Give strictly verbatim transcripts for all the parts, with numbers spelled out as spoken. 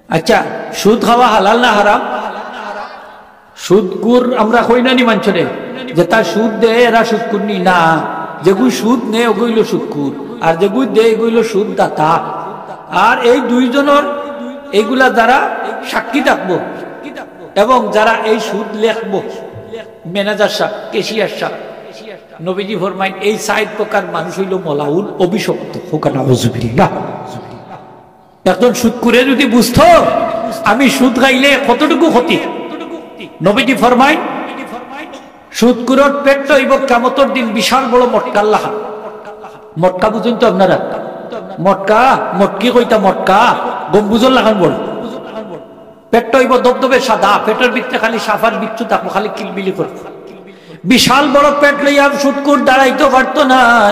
আচ্ছা, সুদ খাওয়া হালাল না হারাম? সুদখুর আমরা কই না নি মানষরে, যেটা সুদ দেয় এরা সুদখুর নি না, যেগু সুদ নেয় ওগু অইলো সুদখুর, আর যেগু দেয় এগু অইলো সুদদাতা। আর এই দুইজনর এইগুলা যারা সাক্ষী থাকবো এবং যারা এই সুদ লেখবো, ম্যানেজার সাব, ক্যাশিয়ার সাব, নবীজি ফরমাইন, এই চাইর প্রকার মানুষ অইলো মলাউন, অভিশপ্ত। কউক্কা নাউজুবিল্লাহ। একজন সুদখুরে যদি বুঝতো আমি সুদ খাইলে কতটুকু ক্ষতি, নবীজি ফরমাইন, সুদখুরর পেটটা অইবো কিয়ামতর দিন বিশাল বড় মটকার লাখান। মটকা বুঝইন তো আপনারা? মটকা, মটকি কইতা মটকা, গম্বুজর লাখান বড়। পেটটা অইবো ধবধবে সাদা, পেটর ভিতরে খালি সাফ আর বিচ্ছু থাকবো, খালি কিলবিলি করবো। বিশাল বড় পেট লইয়া সুদখুর দাঁড়াইতে পারতো না।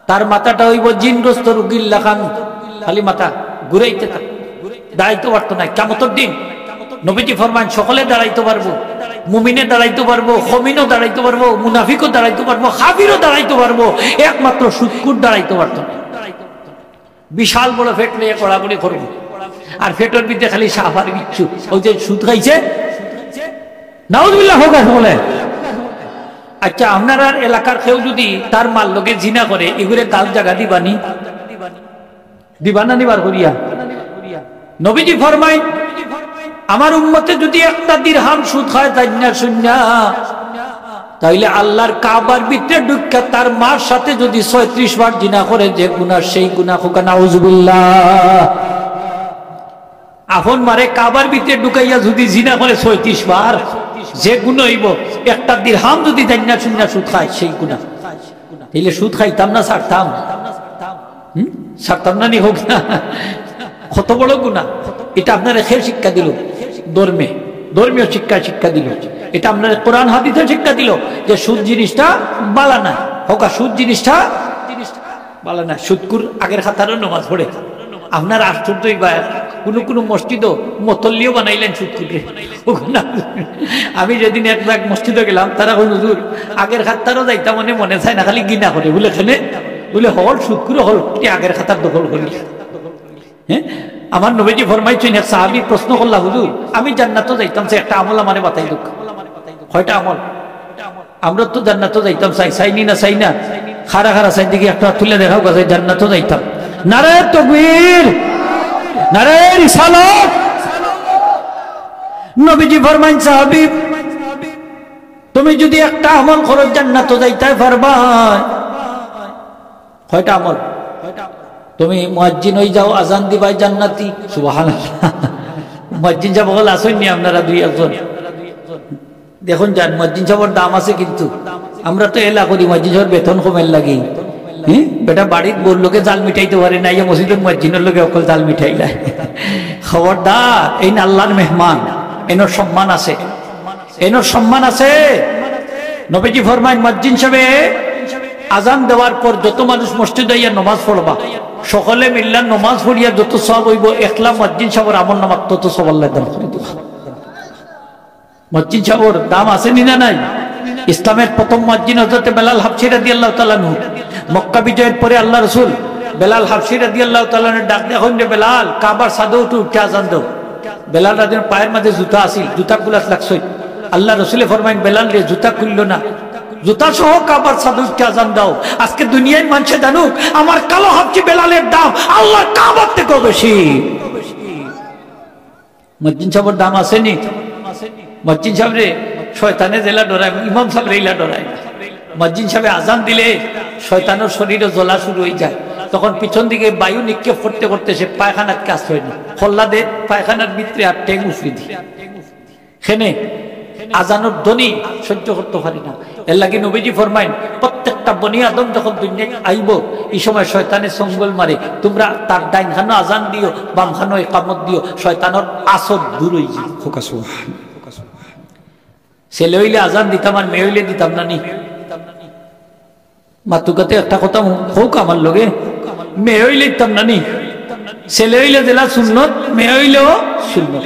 তার মাথাটা অইবো জিনগ্রস্ত রুগীর লাখান, খালি মাথা ঘুরাইতে থাক, দাঁড়াইতে পারতো না। কিয়ামতর দিন নবীজি ফরমাইন, সকলে দাঁড়াইতে পারবো, মুমিনে দাঁড়াইতে পারবো, খমিনও দাঁড়াইতে পারবো, মুনাফিকও দাঁড়াইতে পারবো, কাফিরও দাঁড়াইতে পারবো, একমাত্র সুদখুর দাঁড়াইতে পারতো না। বিশাল বড় পেট লইয়া কড়াকড়ি করবো, আর পেটর ভিতরে খালি সাফ আর বিচ্ছু। ওই যে সুদ খাইছে, নাউজুবিল্লাহ কউক্কা বলে। আচ্ছা, আপনারার এলাকার কেউ যদি তার মার লগে জিনা করে, এগুরে গাল জাগা দিবানি? দিবা না নি বার করিয়া? নবীজি ফরমাইন, আমার উম্মতে যদি একটা দিরহাম সুদ খায়, জাইন্না শুইন্না, তাইলে আল্লাহর কাবার ভিতরে ঢুকিয়া তার মার সাথে যদি ছয়ত্রিশ বার জিনা করে, যে গুনা সেই গুনা। কউক্কা নাউজুবিল্লাহ। আপন মারে কাবার ভিতরে ঢুকাইয়া যদি জিনা করে ছয়ত্রিশ বার, যে গুনা অইবো, একটা দিরহাম যদি জাইন্না শুইন্না সুদ খায়, সেই গুনা। তাইলে সুদ খাইতাম না ছাড়তাম? হুম? ছাড়তাম না নি? কউক্কা না। কত বড় গুনা। এটা আপনারে কে শিক্ষা দিলো? ধর্মে, ধর্মীয় শিক্ষা শিক্ষা দিলো। এটা আপনারে কোরআন হাদিসে শিক্ষা দিলো যে সুদ জিনিসটা বালা নায়। কউক্কা সুদ জিনিসটা বালা নায়। সুদখুর আগের কাতারো নমাজ পড়ে। আপনার আশ্চর্য অইবা, কুনু কুনু মসজিদো মতল্লিও বানাইলাইন সুদখুররে। কউক্কা না, আমি যেদিন এক জাগ মসজিদো গেলাম, তারা কইন, "হুজুর, আগের কাতারো যাইতাম মনে মনে চায় না, খালি ঘিনা করে।" বুলে, "কেনে?" বুলে, "হকল সুদখুর, হকল আগের কাতার দখল করি।" হ্যাঁ? আমার নবীজি ফরমাইছইন, এক সাহাবী প্রশ্ন করলা, "হুজুর, আমি জান্নাতো যাইতাম চাই, একটা আমল আমারে বাতাই দেউক্কা।" কয়টা আমল? আমরা তো জান্নাতো যাইতাম চাই, চাই নি না, চাই না? খাড়া খাড়া চাই দেখি, একটা তুলে দেখাও, কাছে জান্নাতো যাইতাম। নারায়ে তাকবীর, নারায়ে রিসালাত। নবীজি ফরমাইন, "সাহাবী, তুমি যদি একটা আমল করো, জান্নাতো যাইতায় পারবা।" কয়টা আমল? তুমি মুয়াজ্জিন অই যাও, আজান দিবায় জান্নাতি। সুবহানাল্লাহ। মুয়াজ্জিন সাব অকল আছইন নি আপনারা দুই একজন? দেখইন যান, মুয়াজ্জিন সাবর দাম আছে কিন্তু। আমরা তো এলা করি মুয়াজ্জিন সাবর বেতন কমের লাগি। হ্যাঁ? বেটা বাড়িত বউর লগে জাল মিটাইতে পারে না, ইয়া মসজিদর মুয়াজ্জিনর লগে অকল জাল মিটাইলায়। খবরদার, এইন আল্লাহর মেহমান, এনর সম্মান আছে। এনর সম্মান আছে। নবীজি ফরমাইন, মুয়াজ্জিন সাবে আজান দেওয়ার পর যত মানুষ মসজিদো আইয়া নমাজ পড়বা, সকলে মিল্লা নমাজ পড়িয়া যত সওয়াব অইবো, একলা মুয়াজ্জিন সাবর আমল নামাত তত সওয়াব আল্লায় দান করি দিবা। মুয়াজ্জিন সাবর দাম আছে নি না নাই? ইসলামের প্রথম মুয়াজ্জিন হযরতে বেলাল হাবশী রাদিয়াল্লাহু তাআলা আনহু। মক্কা বিজয়ের পরে আল্লাহ রসুল বেলাল হাবশী রাদিয়াল্লাহু তাআলা আনহুরে ডাক দিয়া কইন, "রে বেলাল, কাবার ছাদো উঠো, উঠে আজান দাও।" বেলাল রাদিয়াল্লাহু পায়ের মাঝে জুতা আছিল, জুতা খুলাত লাগছইন। আল্লাহ রসুলে ফরমাইন, "বেলাল রে, জুতা খুললো না, জুতা সহ কাবার ছাদো উঠে আজান দাও। আজকে দুনিয়ার মানষে জানুক, আমার কালো হাবশী বেলালের দাম আল্লাহর কাবার থেকেও বেশি।" মুয়াজ্জিন সাবর দাম আছে নি? মুয়াজ্জিন সাবরে শয়তানে যেলা ডরায়, ইমাম সাবরে ইলা ডরায় না। মুয়াজ্জিন সাবে আজান দিলে শয়তানর শরীরো জ্বলা শুরু অই যায়। তখন পিছন দিকে বায়ু নিক্ষেপ করতে করতে সে পায়খানাত কাজ হয় না। খল্লা দে পায়খানার ভিতরে আর ঠেং উফরি দি। কেনে আজানর ধ্বনি সহ্য করতে পারি না। এর লাগি নবীজি ফরমাইন, প্রত্যেকটা বনি আদম যখন দুনিয়াত আইবো, এই সময় শয়তানে সঙ্গল মারে, "তোমরা তার ডাইন খানো আজান দিও, বাম খানো ইকামত দিও, শয়তানর আসর দূর অই যাইবো।" কউক্কা সুবহান। ছেলে অইলে আজান দিতাম আর মেয়ে অইলে দিতাম না নি? মাতুক্কা তে একটা কথা কউক্কা আমার লগে, মেয়ে অইলে দিতাম না নি? ছেলে অইলে যেলা সুন্নত, মেয়ে অইলেও সুন্নত।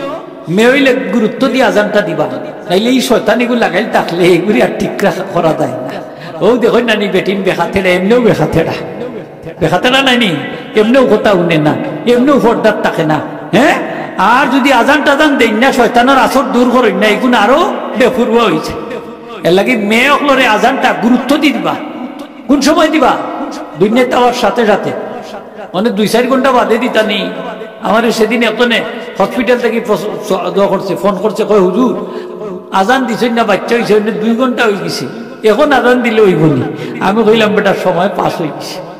মেয়ে অইলে গুরুত্ব দি আজানটা দিবা, নাইলে ই শয়তানিগু লাগাইল থাকলে এগুলি আর ঠিক রা-, করা যায় না। অউ দেখইন না নি বেটিন বেখাতেড়া, এমনেউ বেখাতেড়া। বেখাতেড়া নায় নি, এমনেউ কথা হুনে না, এমনেউ পর্দাত থাকে না, হ্যাঁ? আর যুদি আজান টাজান দেইন না, শয়তানর আসর দূর করইন না, ইগুন আরো বেফুরুয়া অইছে। এরলাগি মেয়ে অকলরে আজানটা গুরুত্ব দি দিবা। কুন সময় দিবা? দুনিয়াত আওয়ার সাথে সাথে। মানে দুই চাইর ঘন্টা বাদে দিতা নি। আমারে সেদিন একজনে হসপিটাল থাকি ফস-, ফ-, দোয়া করছে, ফোন করছে, কয়, "হুজুর, আজান দিছইন না, বাইচ্চা অইছে, অইন্য দুই ঘন্টা অইগেছে, এখন আজান দিলে অইবো নি?" আমি কইলাম, "বেটা, সময় পাস অইগেছে।"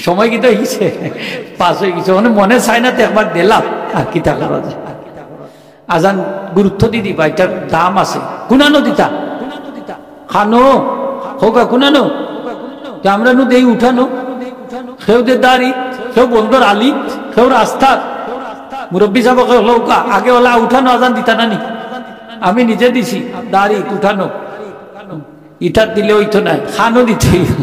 সময় কিতা অইগেছে? পাস অইগেছে। মানে মনে চায় না তো একবার দিলাম, আর কিতা করা যায়? আজান গুরুত্ব দি দিবা, ইটার দাম আছে। কুনানো দিতা? কানো, কউক্কা কুনানো? তে আমরা নু দেই উঠানো, কেউ দে দাড়িত, কেউ বন্দর আলিত, কেউ রাস্তাত। মুরব্বি সাবে কয়, "কউক্কা, আগে অলা উঠানো আজান দিতা না নি?" আমি নিজে দিছি, দাড়িত উঠানো। ইটা দিলে অইতো নায়, কানো দিতে অইবো।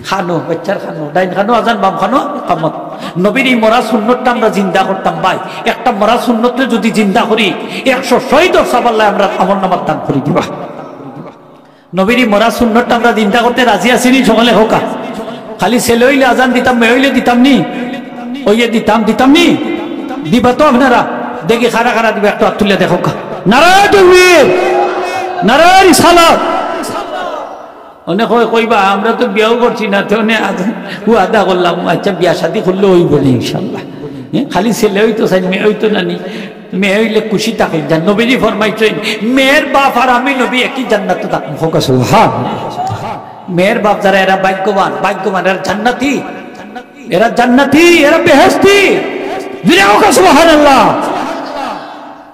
কানো, বাইচ্চার কানো, ডাইন কানো আজান, বাম কানো একামত। নবীর ই মরা সুন্নতটা আমরা জিন্দা করতাম ভাই। একটা মরা সুন্নতরে যুদি জিন্দা করি, একশো শহীদর সওয়াব আল্লায় আমরার আমলনামাত দান করি দিবা। নবীর ই মরা সুন্নতটা আমরা জিন্দা করতে রাজি আছি নি? সকলে কউক্কা। খালি ছেলে অইলে আজান দিতাম, মেয়ে অইলে দিতাম নি? অইয়ে দিতাম, দিতাম নি? দিবা তো আপনারা? দেখি কারা কারা দিবা, একটু আত তুলিয়া দেখউক্কা। নারায়ে তাকবীর, নারায়ে রিসালাত। অনে কয়, কইবা, "আমরা তো বিয়াও করছি না, তে অনে আজ ওয়াদা করলাম, আচ্ছা, বিয়া শাদি করলে অইবো নি ইনশাআল্লাহ। হ্যাঁ, খালি ছেলে অইতো চাই, মেয়ে অইতো না নি? মেয়ে অইলে খুশি থাকি যান।" নবীজি ফরমাইছইন, "মেয়ের বাপ আর আমি নবী একই জান্নাতো থাকমু।" কউক্কা সুবহান। মেয়ের বাপ যারা, এরা ভাগ্যবান, ভাগ্যবান, এরা জান্নাতি, এরা জান্নাতি, এরা বেহেশতি। জুরে কউক্কা সুবহানাল্লাহ।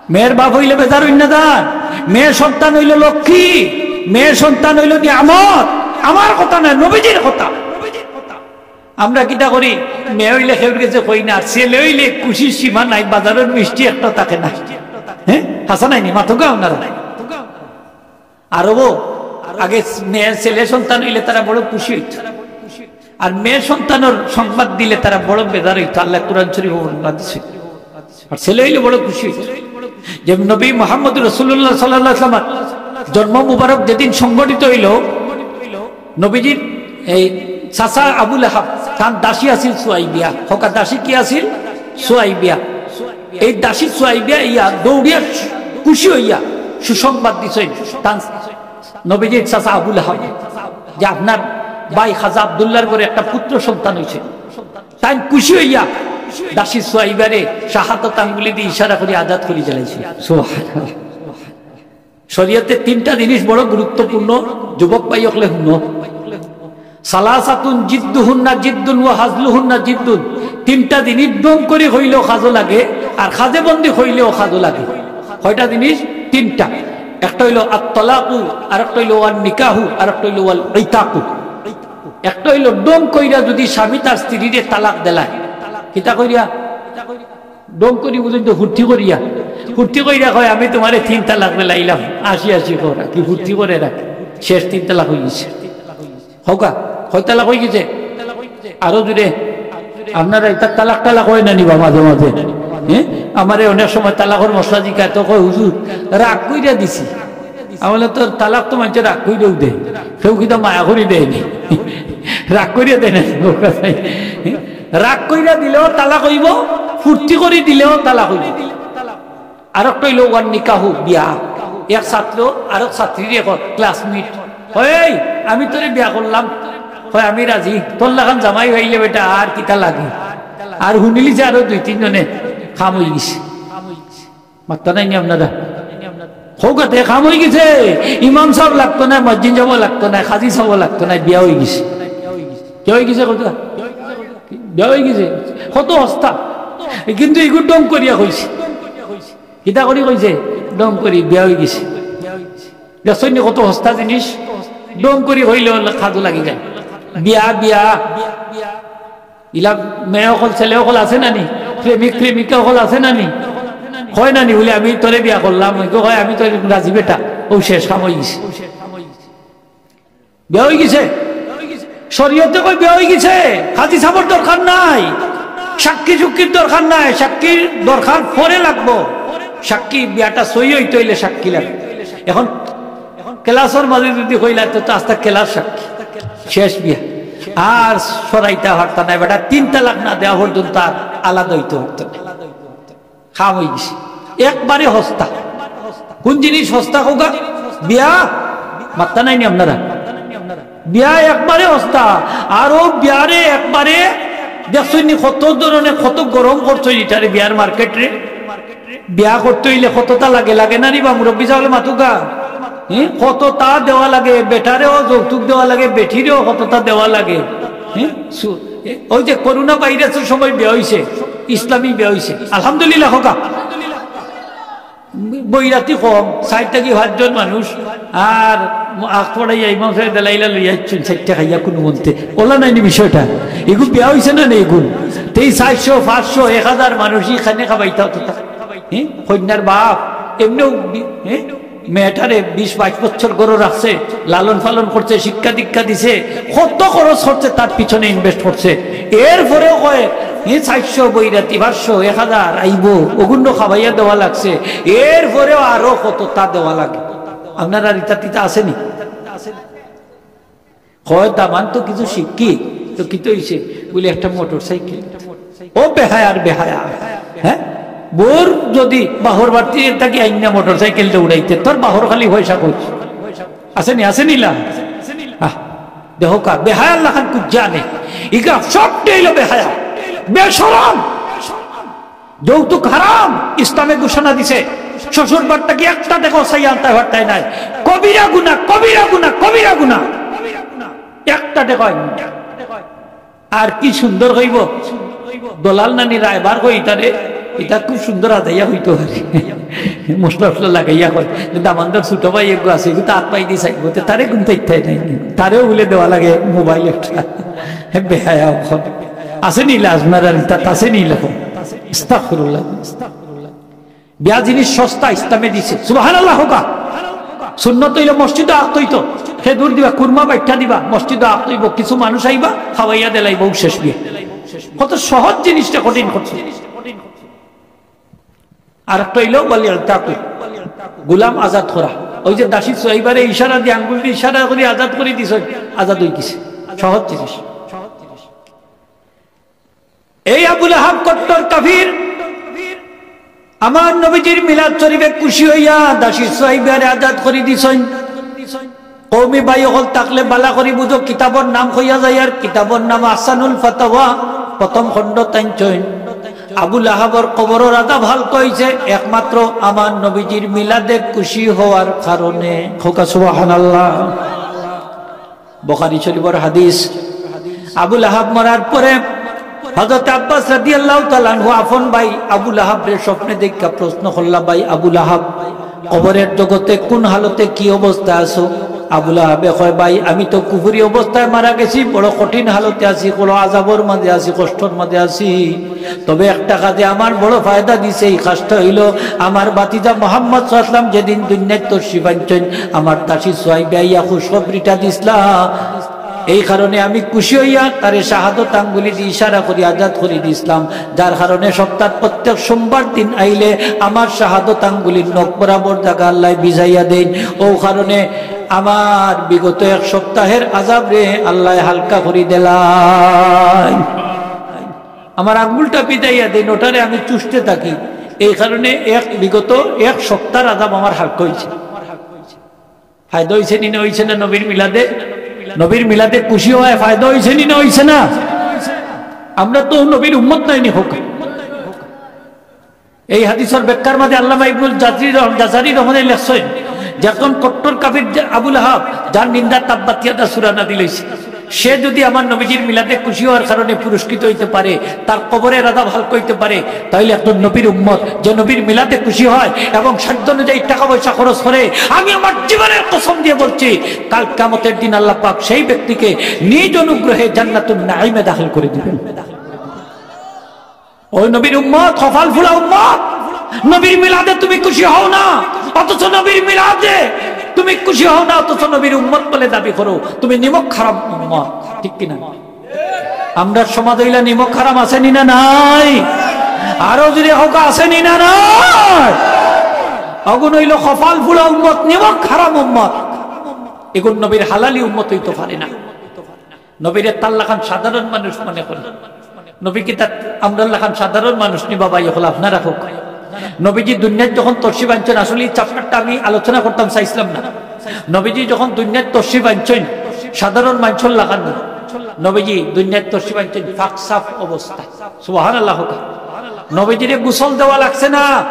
মেয়ের বাপ অইলে বেজার অইন না যান। মেয়ে সন্তান অইলো লক্ষ্মী, মেয়ে সন্তান অইলো নিয়ামত। আমার কথা নায়, নবীজির কথা। আমরা কিতা করি? মেয়ে অইলে কেউর গেছে কই না, আর ছেলে অইলে খুশির সীমা নাই, বাজারর মিষ্টি একটা থাকে না। হ্যাঁ, হাছা নায় নি? মাতউক্কা আপনারা। আরবো আগে মেয়ে, ছেলে সন্তান অইলে তারা বড় খুশি অইতো, আর মেয়ে সন্তানর সংবাদ দিলে তারা বড় বেজার অইতো। আল্লায় কোরআন শরীফো বর্ণনা দিছে। আর ছেলে অইলে বড় খুশি অইতো। যে নবী মুহাম্মদ রাসূলুল্লাহ সাল্লাল্লাহু আলাইহি ওয়াসাল্লামর জন্ম মুবারক যেদিন সংঘটিত অইলো, নবীজির এই চাচা আবু লাহাব, তান দাসী আছিল সুয়াইবিয়া। কউক্কা, দাসী কি আছিল? সুয়াইবিয়া। এই দাসী সুয়াইবিয়া ইয়া দৌড়িয়া খুশি অইয়া সুসংবাদ দিছইন তান নবীজির চাচা আবু লাহাব যে, "আপনার ভাই খাজা আব্দুল্লাহর ঘরে একটা পুত্র সন্তান অইছে।" তাইন খুশি অইয়া দাসী সুয়াইবারে শাহাদত আঙ্গুলি দি ইশারা করি আজাদ করি দিলাইছে। সুবহানাল্লাহ। শরীয়তে তিনটা জিনিস বড় গুরুত্বপূর্ণ, যুবক ভাই অকলে হুনো। সালাসাতুন জিদ্দুহুন্না জিদ্দুন ওয়া হাজলুহুন্না জিদ্দুন। তিনটা জিনিস ঢং করি কইলেও কাজো লাগে, আর কাজে বন্দি কইলেও কাজো লাগে। কয়টা জিনিস? তিনটা। একটা অইলো আত-তালাকু, আরেকটা অইলো ওয়ান নিকাহু, আরেকটা অইলো ওয়াল ইতাকু। একটা অইলো ঢং কইরা যুদি স্বামী তার স্ত্রীরে তালাক দিলায়, কিতা কইরা? ঢং করি বুঝইন তো, ফুর্তি করিয়া, ফুর্তি করিয়া কয়, "আমি তুমারে তিন তালাক দিলাইলাম, আসি আসি কর।" আর কি ফুর্তি করে রাখে, শেষ তিন তালাক অইগেছে। কউক্কা, কয় তালাক অইগেছে? আরো জুরে, আপনারা ইতা তালাক টালাক অয় না নি বা মাঝে মাঝে? হ্যাঁ, আমারে অনেক সময় তালাকর মশলা জিকায়, তো কয়, "হুজুর, রাগ কইরা দিছি।" আমি বললাম, "তো তালাক তো মানষে রাগ কইরাউ দেয়, কেউ কিতা মায়া করি দেয় নি, রাগ কইরা দেয় না।" রাগ কইরা দিলেও তালাক অইবো, ফুর্তি করি দিলেও তালাক অইবো। আরেকটা অইলো ওয়ান নিকাহু, বিয়া। এক ছাত্র আরেক ছাত্রীরে কয়, ক্লাসমেট, "এই, আমি তোরে বিয়া করলাম।" কয়, "আমি রাজি।" তোর লাখান জামাই পাইলে বেটা আর কিতা লাগে? আর হুনিলিছে আরো দুই তিনজনে, কাম অইগেছে। মাততা নায় নি আপনারা? কউক্কা তে, কাম অইগেছে। ইমাম সাব লাগতো নায়, মজ্জিন সাব লাগতো নায়, কাজী সাব লাগতো নায়, বিয়া অইগেছে। কিতা অইগেছে কউক্কা? বিয়া অইগেছে। কত হস্তা। কিন্তু ইগু ঢং করিয়া কইছে। কিতা করি কইছে? ঢং করি, বিয়া অইগেছে। দেখছইন নি কত হস্তা জিনিস? ঢং করি কইলে অলা কাজো লাগি যায়। বিয়া, বিয়া। ইলা মেয়ে অকল, ছেলে অকল আছে না নি? প্রেমিক প্রেমিকা অকল আছে না নি? কয় না নি বুলে, "আমি তোরে বিয়া করলাম।" অউ কয়, "আমি তো রাজি বেটা।" অউ শেষ, কাম অইগেছে। বিয়া অইগেছে। শরীয়তে কয় বিয়া অইগেছে, কাজী সাবর দরকার নাই, সাক্ষী সুক্ষীর দরকার নাই, সাক্ষীর দরকার পরে লাগবো। সাক্ষী, বিয়াটা সহি অইতে অইলে সাক্ষী লাগে। এখন ক্লাসর মাঝে যুদি কইলা, তো, তো আস্তা ক্লাস সাক্ষী, শেষ বিয়া। আর সরাইতা পারতা নায় বেটা, তিন তালাক না দেওয়া পর্যন্ত আর আলাদা অইতে পারতা নায়। কাম অই গেছে। একবারে হস্তা। কোন জিনিস হস্তা কউক্কা? বিয়া। মাত্তা নাই নি আপনারা? বিয়া একবারে হস্তা। আর অউ বিয়ারে একবারে দেখছইন নি কত ধরনে কত গরম করছইন ইটারে বিয়ার মার্কেটরে। বিয়া করতে অইলে কততা লাগে, লাগে না নি বা মুরব্বি সাব অকলে মাতউক্কা? হুম, কততা দেওয়া লাগে, বেটারেও যৌতুক দেওয়া লাগে, বেটিরেও কততা দেওয়া লাগে। হুম, সু-, এ, অউ যে করোনা ভাইরাসর সময় বিয়া অইছে, ইসলামী বিয়া অইছে, আলহামদুলিল্লাহ কউক্কা। বৈরাতি কম, চাইর থাকি পাঁচজন মানুষ, আর আখ পড়াইয়া ইমাম সাবে দেলাইলা লইয়া আইছইন, চাইরটা খাইয়া কুনুমন্তে। অলা নায় নি বিষয়টা? ইগু বিয়া অইছে না নি ইগু? তে ই চাইরশো, পাঁচশো, এক হাজার মানুষ ইখানে খাবাইতা অততা। হে? কইন্যার বাপ, এমনেউ বি-, হে? মেয়েটারে বিশ বাইশ বছর ঘরো রাখছে, লালন পালন করছে, শিক্ষা দীক্ষা দিছে, কত খরচ করছে, তার পিছনে invest করছে। এরপরেও কয়, হে, চাইরশো বৈরাতি, পাঁচশো, এক হাজার আইবো, অগুনও খাবাইয়া দেওয়া লাগছে। এরপরেও আরো কততা দেওয়া লাগে। আপনারার ইতা তিতা আছে নি? কয়, দামান তো কিছু শিক্ষিত, তো কিতা অইছে? বলে, একটা মোটরসাইকেল। ও বেহায়ার বেহায়া, হে? বউর যদি বাপর বাড়ি থাকি আইন্না মোটরসাইকেল দৌড়াইতে, তোর বাপর খালি পয়সা কই? আছে নি, আছে নি লা? আহ, দেখউক্কা, বেহায়ার লাখান কুজ্জা নি। ইগু সবটা অইলো বেহায়া, বেশরম। যৌতুক হারাম, ইসলামে ঘোষণা দিছে। শ্বশুর বাড়ি থাকি একটা টেকাও চাইয়া আনতা পারতায় নায়। কবিরা গুনা, কবিরা গুনা, কবিরা গুনা। একটা টেকাও আইন না। আর কি সুন্দর কইবো, দলাল নানি রায়বার কই ইতারে, ইতা খুব সুন্দর আদাইয়া কইতো পারে। মশলা টশলা লাগাইয়া কয়, যে দামান্দর ছোট ভাই এগু আছে, এগু তো আত পাই দি চাইবো, তে তারে গুনতে ইচ্ছাই নাই, তারেও বলে দেওয়া লাগে মোবাইল একটা। হে বেহায়া অখন। আছে নি লা আপনারার ইতা, আছে নি লা? আস্তাগফিরুল্লাহ। বিয়া জিনিস সস্তা, ইসলামে দিছে। সুবহানাল্লাহ কউক্কা। সুন্নত অইলো মসজিদো আখতা অইতো, খেজুর দিবা, কুরমা বাইট্টা দিবা, মসজিদো আখতা অইবো, কিছু মানুষ আইবা, খাওয়াইয়া দেলাইবো, শেষ বিয়া। কত সহজ জিনিসটা কঠিন করছে। আর একটা অইলো ওয়াল ইতাকু, গোলাম আজাদ করা। ওই যে দাসী সুয়াইবারে ইশারা দি, আঙ্গুল দি ইশারা করি আজাদ করি দিছইন, আজাদ অই গেছে, সহজ জিনিস। এই আবু লাহাব কট্টর কাফির, আমার নবীজির মিলাদ শরীফে খুশি অইয়া দাসী সুয়াইবারে আজাদ করি দিছইন। কওমি ভাই অকল থাকলে বালা করি বুঝো, কিতাবর নাম কইয়া যাইয়ার, কিতাবর নাম আহসানুল ফাতাওয়া, প্রথম খণ্ড তাইন ছইন। আবু লাহাবর কবরর আজাব হালকা অইছে একমাত্র আমার নবীজির মিলাদে খুশি হওয়ার কারণে। কউক্কা সুবহানাল্লাহ। বুখারী শরীফর হাদিস। আবু লাহাব মরার পরে হযরত আব্বাস রাদিয়াল্লাহু তাআলা আনহু আপন ভাই আবু লাহাবরে স্বপ্নে দেখিয়া প্রশ্ন করলা, "ভাই আবু লাহাব, কবরের জগতে কোন হালতে কি অবস্থা আছো?" আবু লাহাবে কয়, "ভাই, আমি তো কুফরি অবস্থায় মারা গেছি, বড় কঠিন হালতে আছি, বড় আজাবর মাঝে আছি, কষ্টর মাঝে আছি। তবে একটা কাজে আমার বড় ফায়দা দিছে, এই কাজটা অইলো আমার ভাতিজা মুহাম্মদ সাল্লাল্লাহু আলাইহি ওয়াসাল্লাম যেদিন দুনিয়াত তশরিফ আনছইন, আমার দাসী সুয়াইবা আইয়া খুশখবরিটা দিছলা।" এই কারণে আমি খুশি অইয়া তারে শাহাদত আঙ্গুলি দি ইশারা করি আজাদ করি দিছলাম, যার কারণে সপ্তাহর প্রত্যেক সোমবার দিন আইলে আমার শাহাদত আঙ্গুলির নখ বরাবর জাগা আল্লায় ভিজাইয়া দেইন। অউ কারণে আমার বিগত এক সপ্তাহের আজাবরে আল্লায় হালকা করি দিলাইন। আমার আঙ্গুলটা ভিজাইয়া দেইন, ওটারে আমি চুষতে থাকি। এই কারণে এক, বিগত এক সপ্তাহর আজাব আমার হালকা অইছে। ফায়দা অইছে নি না অইছে না নবীর মিলাদে? নবীর মিলাদে খুশি অওয়ায় ফায়দা অইছে নি না অইছে না? আমরা তো নবীর উম্মত নায় নি কউক্কা। এই হাদিসর ব্যাখ্যার মাঝে আল্লামা ইবনুল জাজরি রহ-, জাজারি রহমানে লেখছইন, যখন কট্টর কাফির যে আবু লাহাব, যার নিন্দা তাব্বাত ইয়াদা সূরা নাজিল অইছে, সে যদি আমার নবীজির মিলাদে খুশি হওয়ার কারণে পুরস্কৃত হইতে পারে, তার কবরের আযাব হালকা হইতে পারে, তাইলে একজন নবীর উম্মত যে নবীর মিলাদে খুশি হয় এবং সাধ্য অনুযায়ী টাকা পয়সা খরচ করে, আমি আমার জীবনের কসম দিয়ে বলছি, কাল কিয়ামতের দিন আল্লাহ পাক সেই ব্যক্তিকে নিজ অনুগ্রহে জান্নাতুন নাঈমে দাখিল করে দিবেন। ওই নবীর উম্মত, কপাল ফুলা উম্মত, নবীর মিলাদে তুমি খুশি হও না, অথচ নবীর মিলাদে তুমি খুশি হও না, অথচ নবীর উম্মত বলে দাবি করো, তুমি নিমক হারাম উম্মত, ঠিক কিনা? আমরার সমাজে ইলা নিমক হারাম আছে নি না নাই? আরো জোরে কউক্কা, আছে নি না নাই? অগুন অইলো কপাল ফুলা উম্মত, নিমক হারাম উম্মত। এগুন নবীর হালালি উম্মত অইতো পারে না। নবীরে তার লাখান সাধারণ মানুষ মনে করে। নবী কিতা আমরার লাখান সাধারণ মানুষ নি বা ভাই অকল? আপনারা কউক্কা। নবীজি দুনিয়াত যখন তশরিফ আনছইন, আসলে এই চ্যাপ্টারটা আমি আলোচনা করতাম চাইছিলাম না। নবীজি যখন দুনিয়াত তশরিফ আনছইন, সাধারণ মানষর লাখান না, নবীজি দুনিয়াত তশরিফ আনছইন ফাকসাফ অবস্থায়। সুবহানাল্লাহ কউক্কা। নবীজিরে গোসল দেওয়া লাগছে না,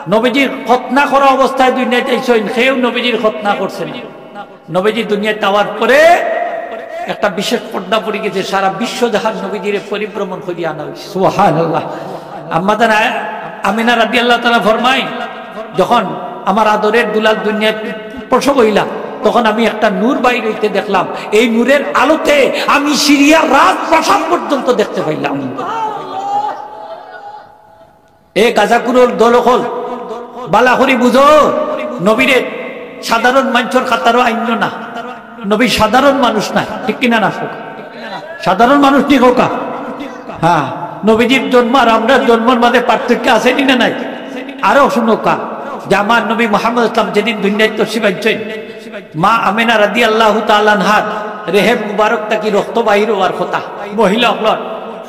নবীজির খতনা করা অবস্থায় দুনিয়াত আইছইন, কেউ নবীজির খতনা করছে না। নবীজি দুনিয়াত আওয়ার পরে একটা বিশেষ পর্দা পড়ি গেছে, সারা বিশ্ব জাহান নবীজিরে পরিভ্রমণ করিয়া আনা অইছে। সুবহানাল্লাহ। আম্মা জান আ-, আমিনা রাদিয়াল্লাহু তাআলা ফরমাইন, যখন আমার আদরের দুলাল দুনিয়াত প্রসব অইলা, তখন আমি একটা নূর বাইর অইতে দেখলাম, এই নূরের আলোতে আমি সিরিয়ার রাজপ্রাসাদ পর্যন্ত দেখতে পাইলাম। এ গাজাকুরর দল অকল, বালা করি বুঝো, নবীরে সাধারণ মানষর খাতারও আইন্য না। নবী সাধারণ মানুষ নায়, ঠিক কিনা না কউক্কা? সাধারণ মানুষ নি কউক্কা? হ্যাঁ, নবীজির জন্ম আর আমরার জন্মর মাঝে পার্থক্য আছে নি না নাই? আরো হুনউক্কা, যে আমার নবী মুহাম্মদ ইসলাম যেদিন দুনিয়াত তশরিফ আনছইন, মা আমেনা রাদিয়াল্লাহু তাআলা আনহার রেহেম মুবারক থাকি রক্ত বাইর অওয়ার কথা। মহিলা অকলর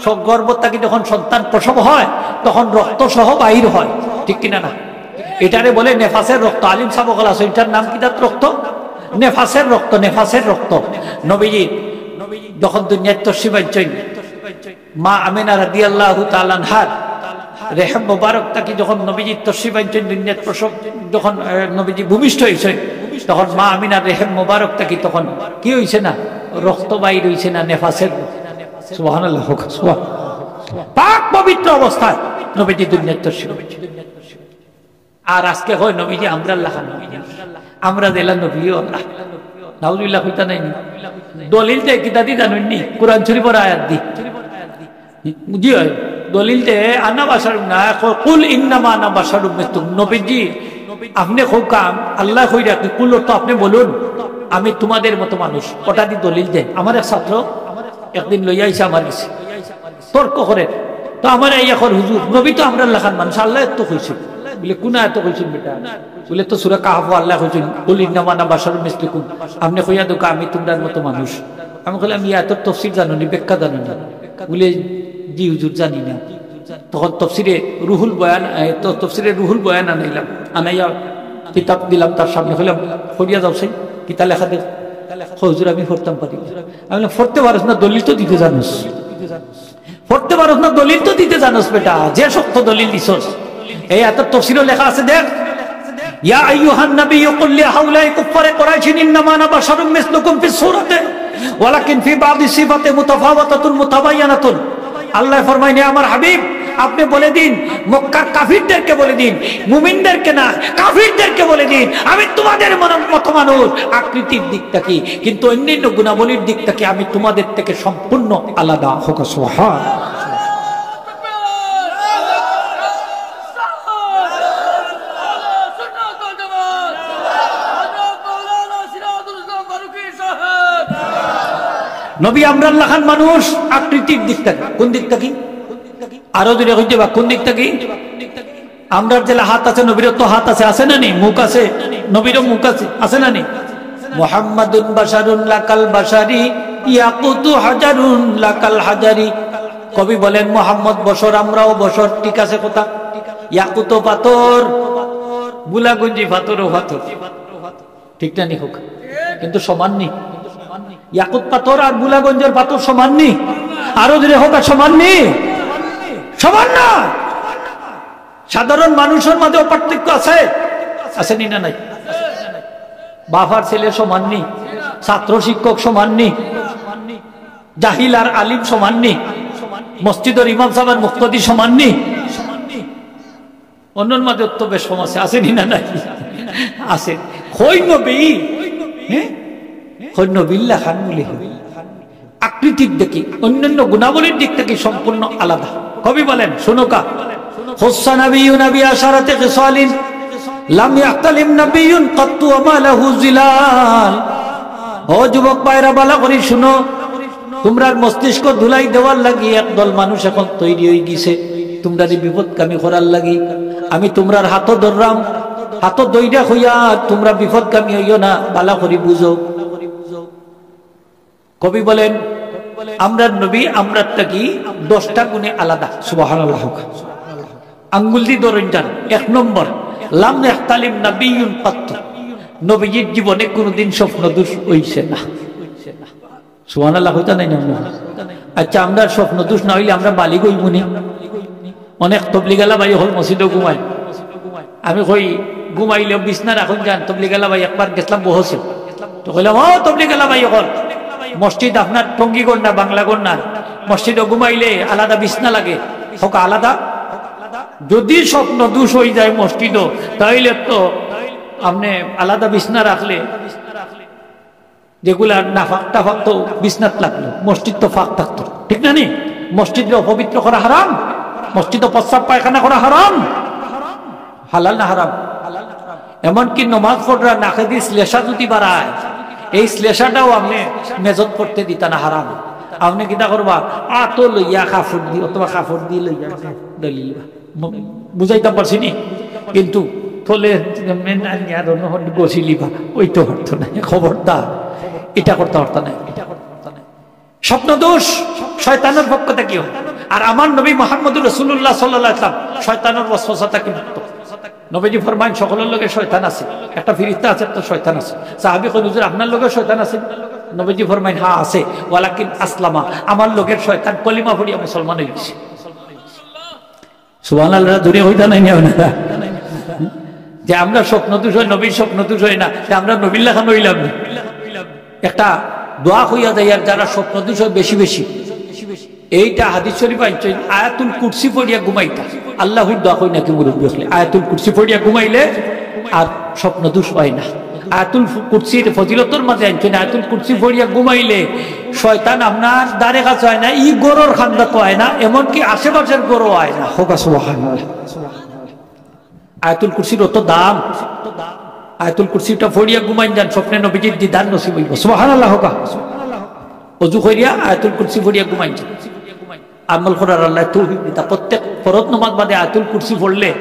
সব গর্ভ থাকি যখন সন্তান প্রসব হয়, তখন রক্ত সহ বাইর হয়, ঠিক কিনা না? এটারে বলে নেফাসের রক্ত। আলিম সাব অকল আছে, এটার নাম কিতা রক্ত? নেফাসের রক্ত, নেফাসের রক্ত। নবীজি যখন দুনিয়াত তশরিফ আনছইন, মা আমেনা রাদিয়াল্লাহু তাআলা আনহার রেহেম মোবারক থাকি যখন নবীজি তশরিফ আনছইন দুনিয়াত প্রসব, যখন, আহ, নবীজি ভূমিষ্ঠ অইছইন, তখন মা আমিনার রেহেম মোবারক থাকি তখন কি অইছে না? রক্ত বাইর অইছে না, নেফাসের রক্ত। সুবহানাল্লাহ কউক্কা, সুবহান। পাক পবিত্র অবস্থায় নবীজি দুনিয়াত তশরিফ আনছইন। আর আজকে কয় নবীজি আমরার লাখান নবী। আমরা যেলা নবীও আল্লাহ। নাউজুবিল্লাহ কইতা নায় নি? দলিল দেয় কিতা দি জানইন নি? কোরআন শরীফর আয়াত দি। জি অয়। দলিল দেয় আনা বাশারুম না, কয়, "কুল ইন্নামা আনা বাশারুম মিসলুকুম।" নবীজি, আপনে কউক্কা, আল্লায় কইরা কি, "কুল" অর্থ আপনে বলুন, "আমি তোমাদের মতো মানুষ।" ওটা দি দলিল দেয়। আমার এক ছাত্র একদিন লইয়া আইছে আমার গেছে। তর্ক করে। তো আমারে আইয়া কর, "হুজুর, নবী তো আমরার লাখান মানুষ, আল্লায় এত কইছইন।" বুলে, "কুন আয়াতো কইছইন বেটা?" বুলে, "তো সূরা কাহফো আল্লায় কইছইন, 'কুল ইন্নামা আনা বাশারুম মিসলুকুম।' আপনে কইয়া দেউক্কা, আমি তুমরার মতো মানুষ।" আমি কইলাম, "ই আয়াতর তফসির জানো নি, ব্যাখ্যা জানো নি?" বুলে, "জি হুজুর, জানি না।" তখন তফসিরে রুহুল বয়ান, এ, তো তফসিরে রুহুল বয়ান আনাইলাম, আনাইয়া কিতাব দিলাম তার সামনে, কইলাম, "পড়িয়া যাও চাই, কিতা লেখা দেও।" কয়, "হুজুর, আমি পড়তাম পারি না।" আমি বললাম, "পড়তে পারস না, দলিল তো দিতে জানোস।" পড়তে পারস না, দলিল তো দিতে জানোস বেটা, যে শক্ত দলিল দিছস। এই আয়াতর তফসিরও লেখা আছে, দেখ, "ইয়া আইয়ুহান নাবিয়্যু কুল লিহাউলাই কুফফারে কুরাইশিন ইন্নামা আনা বাশারুম মিসলুকুম ফিস সূরাতে ওয়ালাকিন ফি বাদি সিফাতে মুতাফাওয়াতাতুন মুতাবায়্যানাতুন।" আল্লায় ফরমাইন, "হে আমার হাবিব, আপনে বলে দিন, মক্কার কাফিরদেরকে বলে দিন, মুমিনদেরকে না, কাফিরদেরকে বলে দিন, আমি তোমাদের মন-, মতো মানুষ, আকৃতির দিক থাকি, কিন্তু অন্যান্য গুণাবলীর দিক থাকি আমি তোমাদের থেকে সম্পূর্ণ আলাদা।" কউক্কা সুবহান। নবী আমরার লাখান মানুষ আকৃতির দিক থাকি। কোন দিক থাকি? আরো জোরে কইতে বা, কোন দিক থাকি? আমরার যেলা হাত আছে, নবীরও তো হাত আছে, আছে না নি? মুখ আছে, নবীরও মুখ আছে, আছে না নি? "মুহাম্মাদুন বাশারুন লাকাল বাশারি, ইয়াকুতু হাজারুন লাকাল হাজারি।" কবি বলেন, "মোহাম্মদ বশর, আমরাও বশর", ঠিক আছে কথা। ইয়াকুতও পাথর, বুলাগঞ্জি পাথরও পাথর, ঠিক না নি কউক্কা? কিন্তু সমান নি। ইয়াকুত পাথর আর বুলাগঞ্জর পাথর সমান নি? আরো জোরে কউক্কা, সমান নি? সমান না। সাধারণ মানুষর মাঝেও পার্থক্য আছে, আছে নি না নাই? বাফ আর ছেলে সমান নি, ছাত্র শিক্ষক সমান নি, জাহিল আর আলিম সমান নি, মসজিদর ইমাম সাব আর মুক্তাদি সমান নি। অন্যর মাঝে তো বেশ কম আছে, আছে নি না নাই? আছে। কই নবী, হ্যাঁ, কই নবীর লাখান বুলি। আকৃতির দিকে, অন্যান্য গুণাবলীর দিক থাকি সম্পূর্ণ আলাদা। কবি বলেন, শুনুকা, "খুস্সা নাবিয়্যুনা বিআশারাতি খিসালিন লাম ইয়াহতালিম নাবিয়্যুন কাত্তু ওয়া মা লাহু জিলাল।" ও যুবক ভাইরা, বালা করি শুনো, তুমরার মস্তিষ্ক ধুলাই দেওয়ার লাগি একদল মানুষ এখন তৈরি অইগেছে, তুমরারে বিপদগামী করার লাগি। আমি তুমরার হাতো ধররাম, হাতো ধইরা কইয়ার তুমরা বিপদগামী অইও না, বালা করি বুঝো। কবি বলেন, "আমরার নবী আমরার থাকি দশটা গুণে আলাদা।" সুবহানাল্লাহ। আঙ্গুল দি ধরইন যান। এক নম্বর, লাম ইয়াহতালিম নাবিয়্যুন কাত্তু। নবীজির জীবনে কোনোদিন স্বপ্ন দোষ অইছে না। সুবহানাল্লাহ কইতা নায় না? আচ্ছা, আমরা স্বপ্ন দোষ না অইলে আমরা বালিগ অইমুনি? অনেক তবলিগআলা ভাই অকল মসজিদো ঘুমায়। আমি কই, "ঘুমাইলে বিছনা রাখইন যান, তবলিগআলা ভাই, একবার গেছলাম বহছে।" তো কইলাম, "ও তবলিগআলা ভাই অকল, মসজিদ আপনার টঙ্গিঘর না, বাংলাঘর না, মসজিদো ঘুমাইলে আলাদা বিছনা লাগে, হউক আলাদা।" যদি স্বপ্ন দোষ অইযায় মসজিদো, তাইলে তো আপনে আলাদা বিছনা রাখলে যেগুলা নাফাক টাফাক তো বিছনাত লাগলো, মসজিদ তো ফাক থাকতো, ঠিক না নি? মসজিদরে অপবিত্র করা হারাম, মসজিদো প্রস্রাব পায়খানা করা হারাম, হালাল না হারাম? এমনকি নমাজ পড়রা নাকেদি শ্লেষা যদি বারায়, এই শ্লেষাটাও আপনে মেজত পড়তে দিতা না, হারাম। আপনে কিতা করবা? আতো লইয়া কাপড় দি অথবা কাপড় দি লইয়া দলিল ম-, বুঝাইতাম পারছি নি? কিন্তু থলে মেন আনিয়া আর অন্য হন গছিলিবা, অইতো পারতো না। খবরদার, ইটা করতা পারতা না। স্বপ্ন দোষ শয়তানের পক্ষ থাকি অয়। আর আমার নবী মুহাম্মদুর রাসূলুল্লাহ সাল্লাল্লাহু আলাইহি ওয়াসাল্লাম শয়তানের ওয়াসওয়াসা থাকি মুক্ত। নবীজি ফরমাইন, "সকলের লগে শয়তান আছে, একটা ফিরিস্তা আছে, একটা শয়তান আছে।" সাহাবী কইন, "হুজুর, আপনার লগে শয়তান আছে?" নবীজি ফরমাইন, "হ্যাঁ আছে, ওয়ালাকিন আসলামা, আমার লগের শয়তান কলিমা পড়িয়া মুসলমান অইগেছে।" সুবহানাল্লাহ, জোরে কইতা নায় নি আপনারা? যে আমরা স্বপ্ন দোষ অয়, নবীর স্বপ্ন দোষ অয় না, তে আমরা নবীর লাখান অইলাম না? একটা দোয়া কইয়া যাইয়ার, যারা স্বপ্ন দোষ অয় বেশি বেশি, এইটা হাদিস শরীফ আনছইন, আয়াতুল কুরসি পড়িয়া ঘুমাইতা। আল্লাহর দোয়া কই নাকি মুরব্বি অকলে? আয়াতুল কুরসি পড়িয়া ঘুমাইলে আর স্বপ্ন দোষ অয় না। আয়াতুল ফু-, কুরসির ফজিলতর মাঝে আনছইন, আয়াতুল কুরসি পড়িয়া ঘুমাইলে শয়তান আপনার দ্বারে কাছে অয় না, ই ঘরর কান্দাত অয় না, এমনকি আশেপাশের ঘরও অয় না। হউক সুবহানাল্লাহ। আয়াতুল কুরসির অত দাম। আয়াতুল কুরসিটা পড়িয়া ঘুমাইন যান, স্বপ্নে নবীজির দিদার নসিব অইবো। সুবহানাল্লাহ কউক্কা। অজু করিয়া আয়াতুল কুরসি পড়িয়া ঘুমাইন যান। আমল করার আল্লায় তৌফিক দিতা। প্রত্যেক ফরজ নমাজ বাদে আয়াতুল কুরসি পড়লে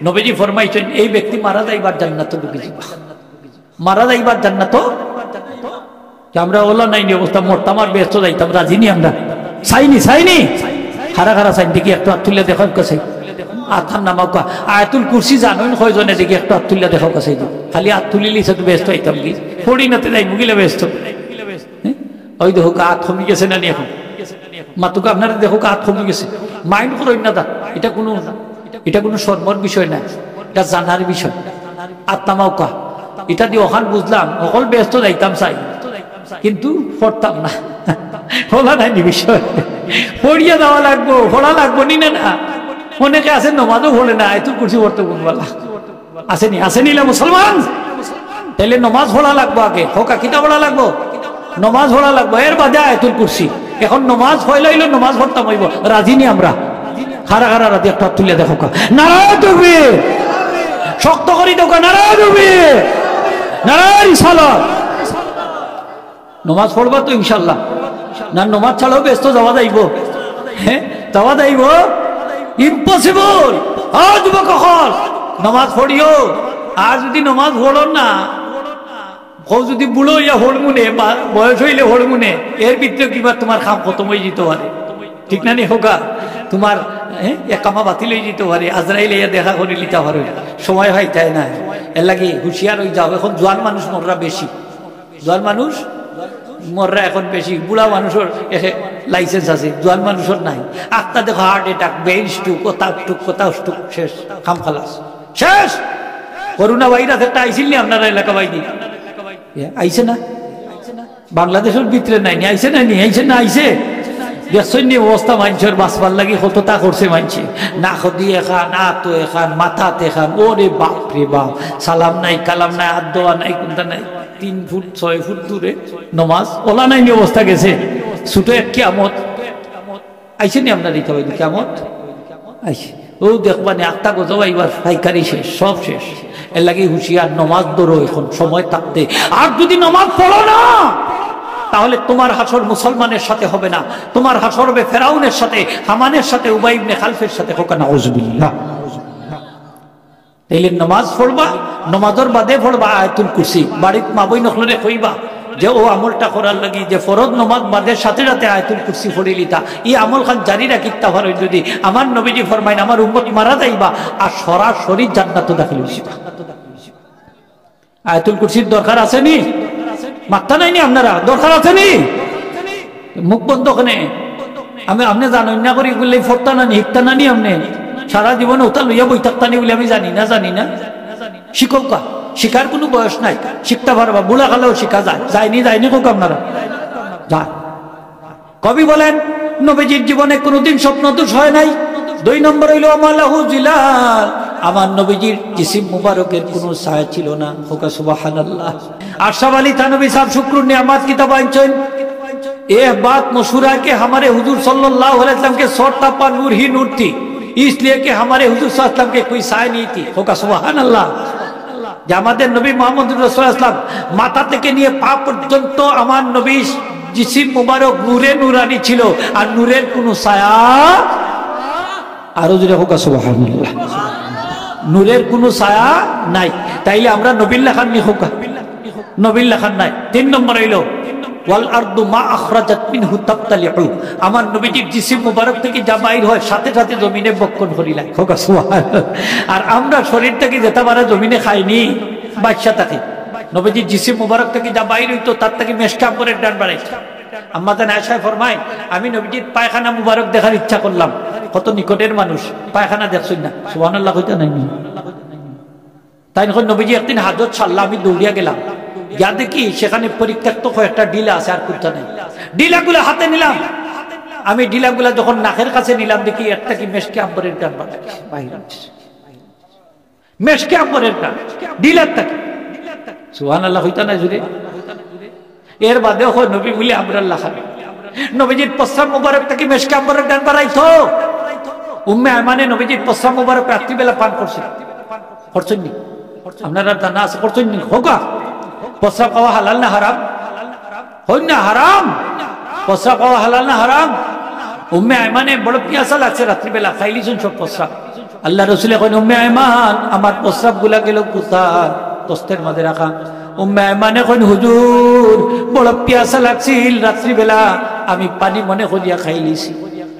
নবীজি ফরমাইছইন, "এই ব্যক্তি মারা যাইবার জান্নাতো ঢুকি যিবা।" মারা যাইবার জান্নাতো। যে আমরা অলা নায় নি অবস্থা, মরতাম আর বেহেস্তো যাইতাম, রাজি নি আমরা? চাইনি, চাইনি? কারা কারা চাইন দেখি, একটু আত তুলিয়া দেখাউক্কা চাই। আতখান নামাউক্কা। আয়াতুল কুরসি জানইন কয়জনে দেখি, একটু আত তুলিয়া দেখাউক্কা চাই। খালি আত তুলিলিছে তো বেহেস্তো যাইতাম গি? পড়ি না তে যাইমু কিলা বেহেস্তো? হ্যাঁ? ওই দেখউক্কা, আত কমি গেছে না নি অখন? মাতুক্কা, আপনারা দেখউক্কা, আত কমি গেছে। মাইন্ড করইন না দা, ইটা কুনু, ইটা কুনু শরমর বিষয় নায়, ইটা জানার বিষয়। আত নামাউক্কা, ইটা দি অখান বুঝলাম, হকল বেহেস্তো যাইতাম চাই, কিন্তু পড়তাম না। অলা নায় নি বিষয়, পড়িয়া যাওয়া লাগবো, পড়া লাগবো নি না? না, অনেকে আছে নমাজও পড়ে না, আয়াতুল কুরসি পড়তো কুনবালা। আছে নি, আছে নি লা মুসলমান? তাইলে নমাজ পড়া লাগবো আগে। কউক্কা, কিতা পড়া লাগবো? নমাজ পড়া লাগবো, এর বাদে আয়াতুল কুরসি। অখন নমাজ পয়লা অইলো, নমাজ পড়তাম অইবো। রাজি নি আমরা? কারা কারা রাজি একটু আত তুলিয়া দেখাউক্কা। নারায়ে তাকবীর। শক্ত করি দেউক্কা, নারায়ে তাকবীর। নারায়ে রিসালাত। নমাজ পড়বা তো ইনশাআল্লাহ? না, নমাজ ছাড়াও বেহেস্তো যাওয়া যাইবো? হ্যাঁ, যাওয়া যাইবো? ইম্পসিবল। ও যুবক অকল, নমাজ পড়িও। আর যদি নমাজ পড়ো না, কও যদি বুড়া অইয়া পড়মুনে বা বয়স অইলে পড়মুনে, এর ভিতরে কিবা তুমার কাম খতম অইযিতো পারে, ঠিক না নি? কউক্কা, তুমার, হ্যাঁ, একামা বাতিল অইযিতো পারে, আজরাইল আইয়া দেখা করিলিতা পারে, সময় পাইতায় নায়। এরলাগি হুঁশিয়ার অইযাও। অখন জোয়ান মানুষ মররা বেশি, জোয়ান মানুষ মররা অখন বেশি। বুড়া মানুষর এখে লাইসেন্স আছে, জোয়ান মানুষর নাই। আখতা দেখো হার্ট অ্যাটাক, ব্রেইন স্ট্রোক, কথা স্ট্রোক, কথা স্ট্রোক, শেষ, কাম খালাস, শেষ। করোনা ভাইরাস একটা আইছিল নি আপনারা এলাকা বাইদি? এ, আইছে না? বাংলাদেশর ভিতরে নাই নি, আইছে না নি? আইছে না? আইছে। দেখছইন নি অবস্থা মানষর বাঁচবার লাগি কততা করছে মানষে? নাকদি এখান, আতো এখান, মাথাত এখান, ওরে বাপ রে বাপ, সালাম নাই, কালাম নাই, আত ধোয়া নাই, কুন্তা নাই। তিন ফুট, ছয় ফুট দূরে নমাজ, অলা নায় নি অবস্থা গেছে। ছুটো এক কিয়ামত। আইছে নি আপনার ইতা অইল কিয়ামত? আইছে। ও দেখবা নি, আখতা গজব আইবার পাইকারি শেষ, সব শেষ। এরলাগি হুঁশিয়ার, নমাজ ধরো অখন সময় থাকতে। আর যদি নমাজ পড়ো না, তাহলে তোমার হাশর মুসলমানের সাথে হবে না, তোমার হাশর হবে ফেরাউনের সাথে, হামানের সাথে, উবাই ইবনে খালফের সাথে। কউক্কা নাউজুবিল্লাহ। তাইলে নমাজ পড়বা, নমাজর বাদে পড়বা আয়াতুল কুরসি। বাড়িত মা বইন অকলরে কইবা, যে অউ আমলটা করার লাগি যে ফরজ নমাজ বাদে সাথে সাথে আয়াতুল কুরসি পড়িলিতা, ই আমল খান জারি রাখিতা পারইন যদি, আমার নবীজি ফরমাইন, আমার উম্মত মারা যাইবা আর সরাসরি জান্নাতো দাখিল অইযিবা। আয়াতুল কুরসির দরকার আছে নি? মাত্তা নাই নি আপনারা? দরকার আছে নি? মুখ বন্ধ কেনে? আমি, আপনে জানইন না করি বুলে পড়তা না নি, হিকতা না নি আপনে? সারা জীবন ওটা লইয়া বই থাকতা নি বুলে আমি জানি না, জানি না। শিখউক্কা, শিখার কুনু বয়স নাই, শিখতা পারবা, বুড়া কালেও শিখা যায়। যায়নি, যায়নি কউক্কা আপনারা? যায়। কবি বলেন, নবীজির জীবনে কুনুদিন স্বপ্ন দোষ হয় নাই। দুই নম্বর অইলো, "ওমা লাহু জিলাল", আমার নবীজির জিসিম মুবারকের কুনু ছায়া ছিল না। কউক্কা সুবহানাল্লাহ। আশরাফ আলী থানভী সাহেব শুক্রুন নিয়ামত কিতাব আনছইন, "এ বাত মশহুর হ্যায় কে হামারে হুজুর সাল্লাল্লাহু আলাইহি ওয়াসাল্লাম কে সরতা পা নূর হি নূর থি, ইসলিয়ে কে হামারে হুজুর সাল্লাল্লাহু আলাইহি ওয়াসাল্লাম কে কোই ছায়া নেই থি।" কউক্কা সুবহানাল্লাহ। যে আমাদের নবী মুহাম্মদুর রাসূলুল্লাহ সাল্লাল্লাহু আলাইহি ওয়াসাল্লাম মাথা থেকে নিয়ে পা পর্যন্ত আমার নবী জিসিম মুবারক নূরে নূরানি ছিল, আর নূরের কুনু ছায়া, আরো জোরে কউক্কা সুবহানাল্লাহ, নূরের কুনু ছায়া নাই। তাইলে আমরা নবীর লাখান নি কউক্কা? নবীর লাখান নায়। তিন নম্বর অইলো, "ওয়াল আরদু মা আখরাজাত মিনহু তাবতালিউ", আমার নবীজির জিসিম মুবারক থাকি যা বাইর হয় সাথে সাথে জমিনে ভক্ষণ করিলায়। কউক্কা সুবহানাল্লাহ। আর আমরা শরীর থাকি যেতা বারে জমিনে খাইনি, বাচ্চা থাকি। নবীজির জিসিম মুবারক থাকি যা বাইর অইতো তার থাকি মেশকে আম্বরের ঘ্রাণ বাড়াইতো। আম্মাজান আয়েশায় ফরমাইন, "আমি নবীজির পায়খানা মুবারক দেখার ইচ্ছা করলাম।" কত নিকটের মানুষ, পায়খানা দেখছইন না, সুবহানাল্লাহ কইতা নায় নি? তাইন কইন, "নবীজি, একদিন হাজত সারলা, আমি দৌড়িয়া গেলাম, গিয়া দেখি সেখানে পরিত্যক্ত কয়েকটা ঢিলা আছে, আর কুন্তা নাই।" ঢিলাগুলা হাতে নিলাম, আমি ঢিলাগুলা যখন নাকের কাছে নিলাম, দেখি এর থাকি মেশকে আম্বরের ঘ্রাণ বাড়াইছে, বাইর অইছে। মেশকে আম্বরের ঘ্রাণ, ঢিলার থাকি। সুবহানাল্লাহ কইতা নায় জোরে? এর বাদেও কয়, "নবী বুলে আমরার লাখান।" নবীজির প্রস্রাব মুবারক থাকি মেশকে আম্বরের ঘ্রাণ বাড়াইতো। উম্মে আয়মানে নবীজির প্রস্রাব মুবারক রাত্রিবেলা পান করছইন, করছইন নি? আপনারার জানা আছে, করছইন নি? কউক্কা। প্রস্রাব খাওয়া হালাল না হারাম? কইন না হারাম। প্রস্রাব খাওয়া হালাল না হারাম? উম্মে আয়মানে বড় পিয়াসা লাগছে রাত্রিবেলা, খাইলিছইন সব প্রস্রাব। আল্লার রসুলে কইন, "উম্মে আয়মান, আমার প্রস্রাবগুলা গেল কুথায়?" তস্তের মাঝে রাখা। উম্মে আয়মানে কইন, "হুজুর, বড় পিয়াসা লাগছিল রাত্রিবেলা, আমি পানি মনে করিয়া খাইলিছি।"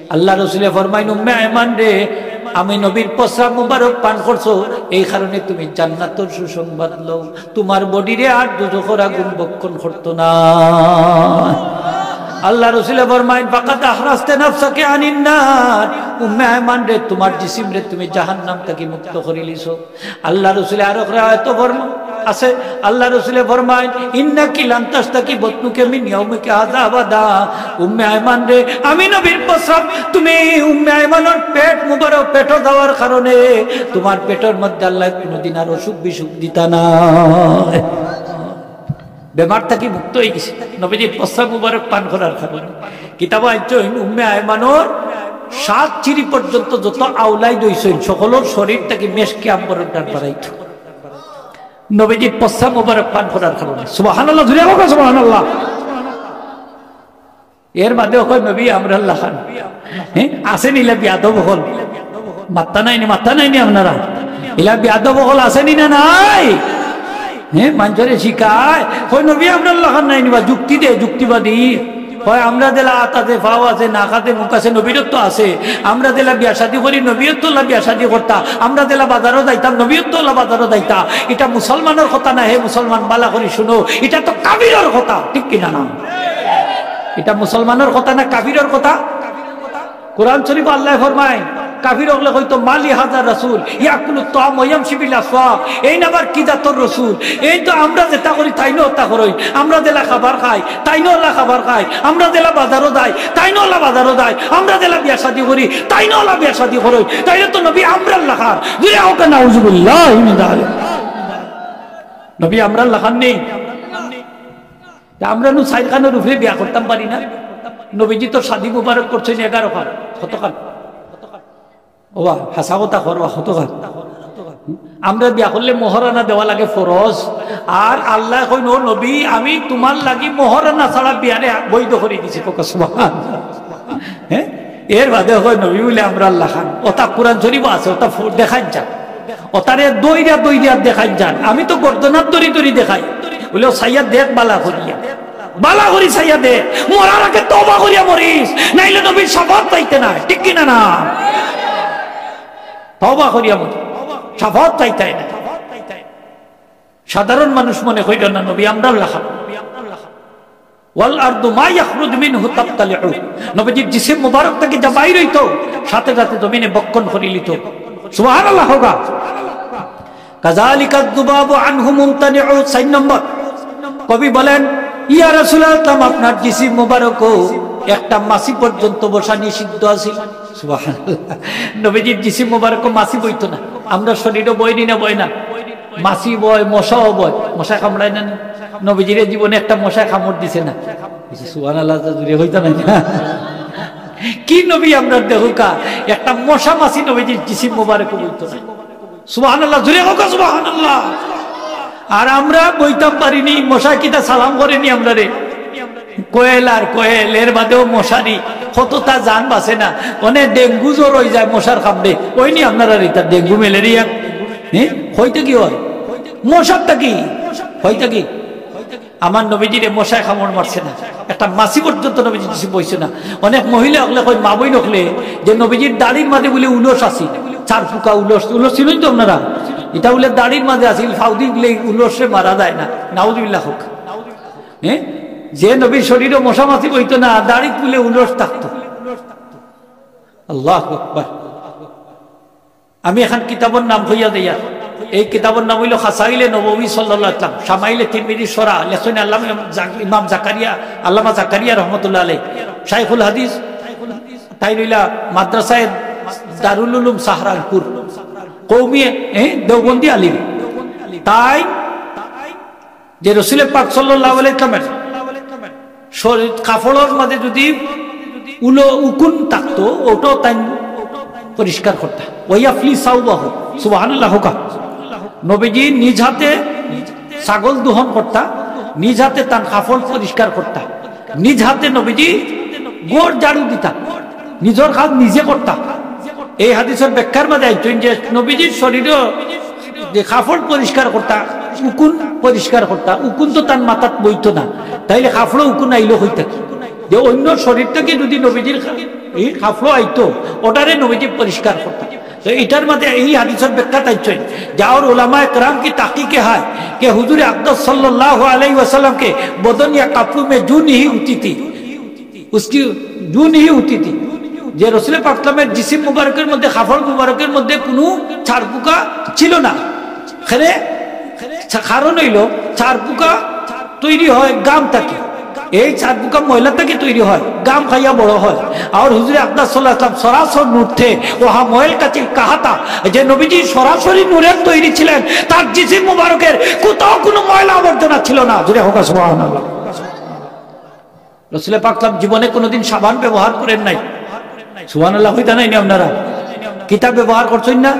আল্লার রসুলে ফরমাইন, "উম্মে আয়মান রে, আমি নবীর প্রস্রাব মুবারক পান করছো, এই কারণে তুমি জান্নাতর সুসংবাদ লও, তুমার বডিরে আর দুজখর আগুন ভক্ষণ করতো না।" আল্লার রসুলে ফরমাইন, "ফাকাদ আহরাজতে নাফসাকে আনিন নার।" উম্মে আয়মান রে, তুমার জিসিম রে তুমি জাহান্নাম থাকি মুক্ত করিলিছো। আল্লার রসুলে আরো রেওয়ায়েতো ফরমা-, আছে, আল্লার রসুলে ফরমাইন, "ইন্নাকি লান তাশতাকি বাতনুকি মিন ইয়াউমিকি হাযা আবাদা।" উম্মে আয়মান রে, আমি নবীর প্রস্রাব তুমি উম্মে আয়মানর পেট মুবারক, পেটো যাওয়ার কারণে তুমার পেটর মধ্যে আল্লায় কুনুদিন আর অসুখ বিসুখ দিতা নায়। বেমার থাকি মুক্ত অইগেছে নবীজির প্রস্রাব মুবারক পান করার কারণে। কিতাবো আনছইন, উম্মে আয়মানর সাত চিরি পর্যন্ত যত আওলাদ অইছইন, সকলর শরীর থাকি মেশকে আম্বরের ঘ্রাণ বাড়াইতো নবীজির প্রস্রাব মুবারক পান করার কারণে। সুবহানাল্লাহ, জোরে কউক্কা সুবহানাল্লাহ। এর বাদেও কয়, "নবী আমরার লাখান।" হে, আছে নি ইলা বেয়াদব অকল? মাত্তা নাই নি, মাত্তা নাই নি আপনারা? ইলা বেয়াদব অকল আছে নি না নাই? হে, মানষরে শিখায়, কয়, "নবী আমরার লাখান নায় নি বা?" যুক্তি দে, যুক্তিবাদী। কয়, "আমরা যেলা আত আছে, পাও আছে, নাক আছে, মুখ আছে, নবীরও তো আছে। আমরা যেলা বিয়া শাদি করি, নবীও তো অলা বিয়া শাদি করতা। আমরা যেলা বাজারো যাইতাম, নবীও তো অলা বাজারো যাইতা।" ইটা মুসলমানর কথা না, হে মুসলমান, ভালা করি হুনো, ইটা তো কাফিরর কথা, ঠিক কিনা না? ইটা মুসলমানর কথা না, কাফিরর কথা? কোরআন শরীফো আল্লায় ফরমাইন, কাফির অকলে কইতো, "মালি হাযার রাসূল ইয়াকুলুত তাআম ওয়া ইয়ামশি ফিল আসওয়াক।" এইন আবার কি জাতর রসুল? এইন তো আমরা যেতা করি, তাইনও অতা করইন। আমরা যেলা খাবার খাই, তাইনও অলা খাবার খায়। আমরা যেলা বাজারো যাই, তাইনও অলা বাজারো যায়। আমরা যেলা বিয়া শাদি করি, তাইনও অলা বিয়া শাদি করইন। তাইলে তো নবী আমরার লাখান। জোরে কউক্কা, নাউজুবিল্লাহি মিন যালিক। নবী আমরার লাখান নি? তে আমরা নু চাইর খানর উপরে বিয়া করতাম পারি না? নবীজি তো শাদি মুবারক করছইন এগারো খান, কত খান? ওবা, হাছা কথা কও, কত খান? আমরা বিয়া করলে মোহরানা দেওয়া লাগে ফরজ, আর আল্লায় কইন, "ও নবী, আমি তুমার লাগি মোহরানা ছাড়া বিয়ারে বৈধ করি দিছি।" কউক্কা সুবহান। হে, এর বাদে কয় নবী বুলে আমরার লাখান। অতা কোরআন শরীফো আছে, অতা ফু-, দেখাইন যান। অতারে দইরা দইরা দেখাইন যান। আমি তো গর্দনাত দরি দরি দেখাই। বুলে, "ও চাইয়া দেখ ভালা করিয়া।" বালা করি চাইয়া দে, মরার আগে তওবা করিয়া মরিস, নাইলে নবীর শাফাআত পাইতে নায়, ঠিক কিনা না? তওবা করিয়া মরিস, শাফাআত পাইতে নায়। সাধারণ মানুষ মনে কইল না নবী আমরার লাখান। ওয়াল আরদু মা ইয়াখরুজ মিনহু তাবতালিউ। নবীজির জিসিম মুবারক থাকি যা বাইর অইতো, সাথে সাথে জমিনে বক্ষণ করিলিতো। সুবহানাল্লাহ কউক্কা। কাযালিকা যুবাবু আনহু মুমতানিউ। চাইর নম্বর, কবি বলেন, ইয়া রাসূলুল্লাহ, আপনার জিসিম মুবারকো একটা মাছি পর্যন্ত বসা নিষিদ্ধ আছিল। সুবহানাল্লাহ। নবীজির জিসিম মুবারকো মাছি বইতো না। আমরার শরীরো বয় নি না, বয় না? মাছি বয়, মশাও বয়। মশায় কামড়ায় না নি? নবীজিরে জীবনে একটা মশায় কামড় দিছে না। সুবহানাল্লাহ, তো জুরে কইতা নায় না। কি নবী আমরার দেখউক্কা, একটা মশা মাছি নবীজির জিসিম মুবারকো বইতো না। সুবহানাল্লাহ, জুরে কউক্কা সুবহানাল্লাহ। আর আমরা বইতাম পারি নি, মশায় কিতা সালাম করে নি আমরারে? কোয়েল আর কোয়েল, এর বাদেও মশারি, কততা জান বাঁচে না। অনে ডেঙ্গু জ্বর অইযায় মশার কামড়ে, অয় নি আপনারার ইতা ডেঙ্গু ম্যালেরিয়া? হ্যাঁ, অইতে কি অয়? মশার থাকি, অইতে কি? আমার নবীজিরে মশায় কামড় মারছে না, একটা মাছি পর্যন্ত নবীজির জিসিম বইছে না। অনেক মহিলা অকলে কইন, মা বইন অকলে, যে নবীজির দাড়ির মাঝে বুলে উলস আছিল, চার ফুকা উলস, উলস চিনইন তো আপনারা? ইটা বুলে দাড়ির মাঝে আছিল, ফাউদি বুলে উলসে মারা যায় না। নাউজুবিল্লাহ কউক্কা। হ্যাঁ, যে নবীর শরীরো মশা মাছি বইতো না, দাড়িত বুলে উলস থাকতো। আল্লাহু আকবার। আমি এখান কিতাবর নাম কইয়া যাইয়ার। এই কিতাবর নাম অইলো খাসাইলে নববী সাল্লাল্লাহু আলাইহি ওয়াসাল্লাম, শামাইলে তিরমিজি শরা, লেখছইন আল্লামা জাক-, ইমাম জাকারিয়া, আল্লামা জাকারিয়া রহমতুল্লাহ আলাইহি, শাইখুল হাদিস। তাইন অইলা মাদ্রাসায়ে দারুল উলুম সাহারানপুর, কওমি, এ, দেওবন্দি আলিম। তাইন যে রসুলে পাক সাল্লাল্লাহু আলাইহি ওয়াসাল্লামের শরীর কাপড়র মাঝে যদি উলো উকুন থাকতো, অটাও তাইন পরিষ্কার করতা। ওয়াইয়াফলি সাওবাহু, সুবহানাল্লাহ কউক্কা। নবীজি নিজ হাতে ছাগল দহন করতা, নিজ হাতে তান কাপড় পরিষ্কার করতা, নিজ হাতে নবীজি ঘর ঝাড়ু দিতা, নিজর কাজ নিজে করতা। এই হাদিসর ব্যাখ্যার মাঝে আনছইন যে নবীজির শরীরো যে কাপড় পরিষ্কার করতা, উকুন পরিষ্কার করতা, উকুন তো তান মাথাত বইতো না, তাইলে কাপড়ো উকুন আইলো কই থাকি? যে অন্য শরীর থাকি যদি নবীজির কা-, এই কাপড়ো আইতো, অটারে নবীজি পরিষ্কার করতা। তো ইটার মাঝে এই হাদিসর ব্যাখ্যা তাইছইন, যে আর উলামা একরাম কি তাহকিকে হায়, কে হুজুরে আকদস সাল্লাল্লাহু আলাইহি ওয়াসাল্লাম কে বদন ইয়া কাপড় মে জু নিহি উতি থি, উসকি জু নিহি উতি থি। যে রসুলে পাক সাল্লামের জিসিম মুবারকের মধ্যে, কাপড় মুবারকের মধ্যে কুনু ছারপোকা ছিল না। এখানে কারণ অইলো, ছারপোকা তৈরি হয় ঘাম থাকি, এই ছারপোকা ময়লা থাকি তৈরি হয়, ঘাম খাইয়া বড় হয়। আর হুজুরে আকদস সাল্লাল্লাহু আলাইহি ওয়াসাল্লাম সরাসরি নূর থে, ওহা ময়ল কাচিল কাহাতা, যে নবীজি সরাসরি নূরের তৈরি ছিলেন, তার জিসিম মুবারকের কোথাও কুনু ময়লা আবর্জনা ছিল না। জুরে কউক্কা সুবহানাল্লাহ। রসুলে পাক সাল্লাম জীবনে কোনোদিন সাবান ব্যবহার করেন নাই। সুবহানাল্লাহ কইতা নায় নি আপনারা? কিতা ব্যবহার করছইন না?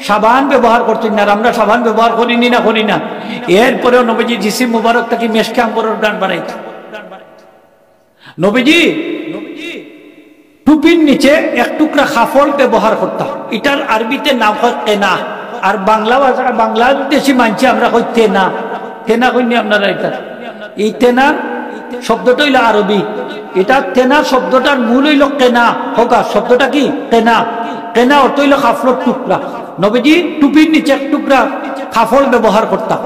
সাবান ব্যবহার করছইন না। আর আমরা সাবান ব্যবহার করি নি না, করি না? এরপরেও নবীজি জিসিম মুবারক থাকি মেশকে আম্বরর ঘ্রাণ বারাইতা। নবীজি টুপির নিচে এক টুকরা কাপড় ব্যবহার করতা। ইটার আরবিতে নাম হয় কেনা। আর বাংলা ভাষা, বাংলাদেশি মানষে আমরা কই তেনা। তেনা কইন নি আপনারা ইটা? এই তেনা শব্দটা অইলো আরবি। ইটা তেনা শব্দটার মূল অইলো কেনা। কউক্কা, শব্দটা কি? কেনা। কেনা অর্থ অইলো কাপড়র টুকরা। নবীজি টুপির নিচে এক টুকরা কাপড় ব্যবহার করতা।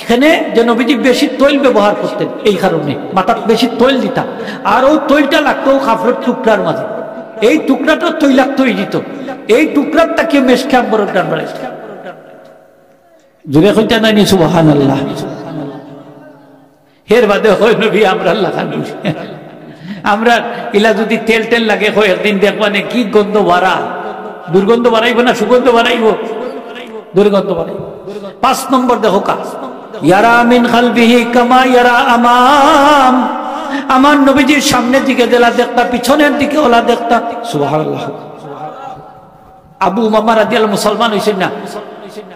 এখানে যে নবীজি বেশি তৈল ব্যবহার করতেন, এই কারণে মাথাত বেশি তৈল দিতা। আর অউ তৈলটা লাগতো অউ কাপড়র টুকরার মাঝে। এই টুকরাটা তৈলাক্ত অইযিতো। এই টুকরার থাকি মেশকে আম্বরর ঘ্রাণ বারাইতো। জুরে কইতা নায় নি সুবহানাল্লাহ? এর বাদে কয় নবী আমরার লাখান। আমরার ইলা যদি তেল টেল লাগে, কয় একদিন দেখবা নে কি গন্ধ বারা। দুর্গন্ধ বারাইবো না সুগন্ধ বারাইবো? দুর্গন্ধ বারাইবো। পাঁচ নম্বর দেখউক্কা, ইয়ারা মিন খালফিহি কামা ইয়ারা আমাম। আমার নবীজির সামনের দিকে যেলা দেখতা, পিছনের দিকে অলা দেখতা। সুবহানাল্লাহ। আবু উমামা রাদিয়াল্লাহু মুসলমান অইছইন না,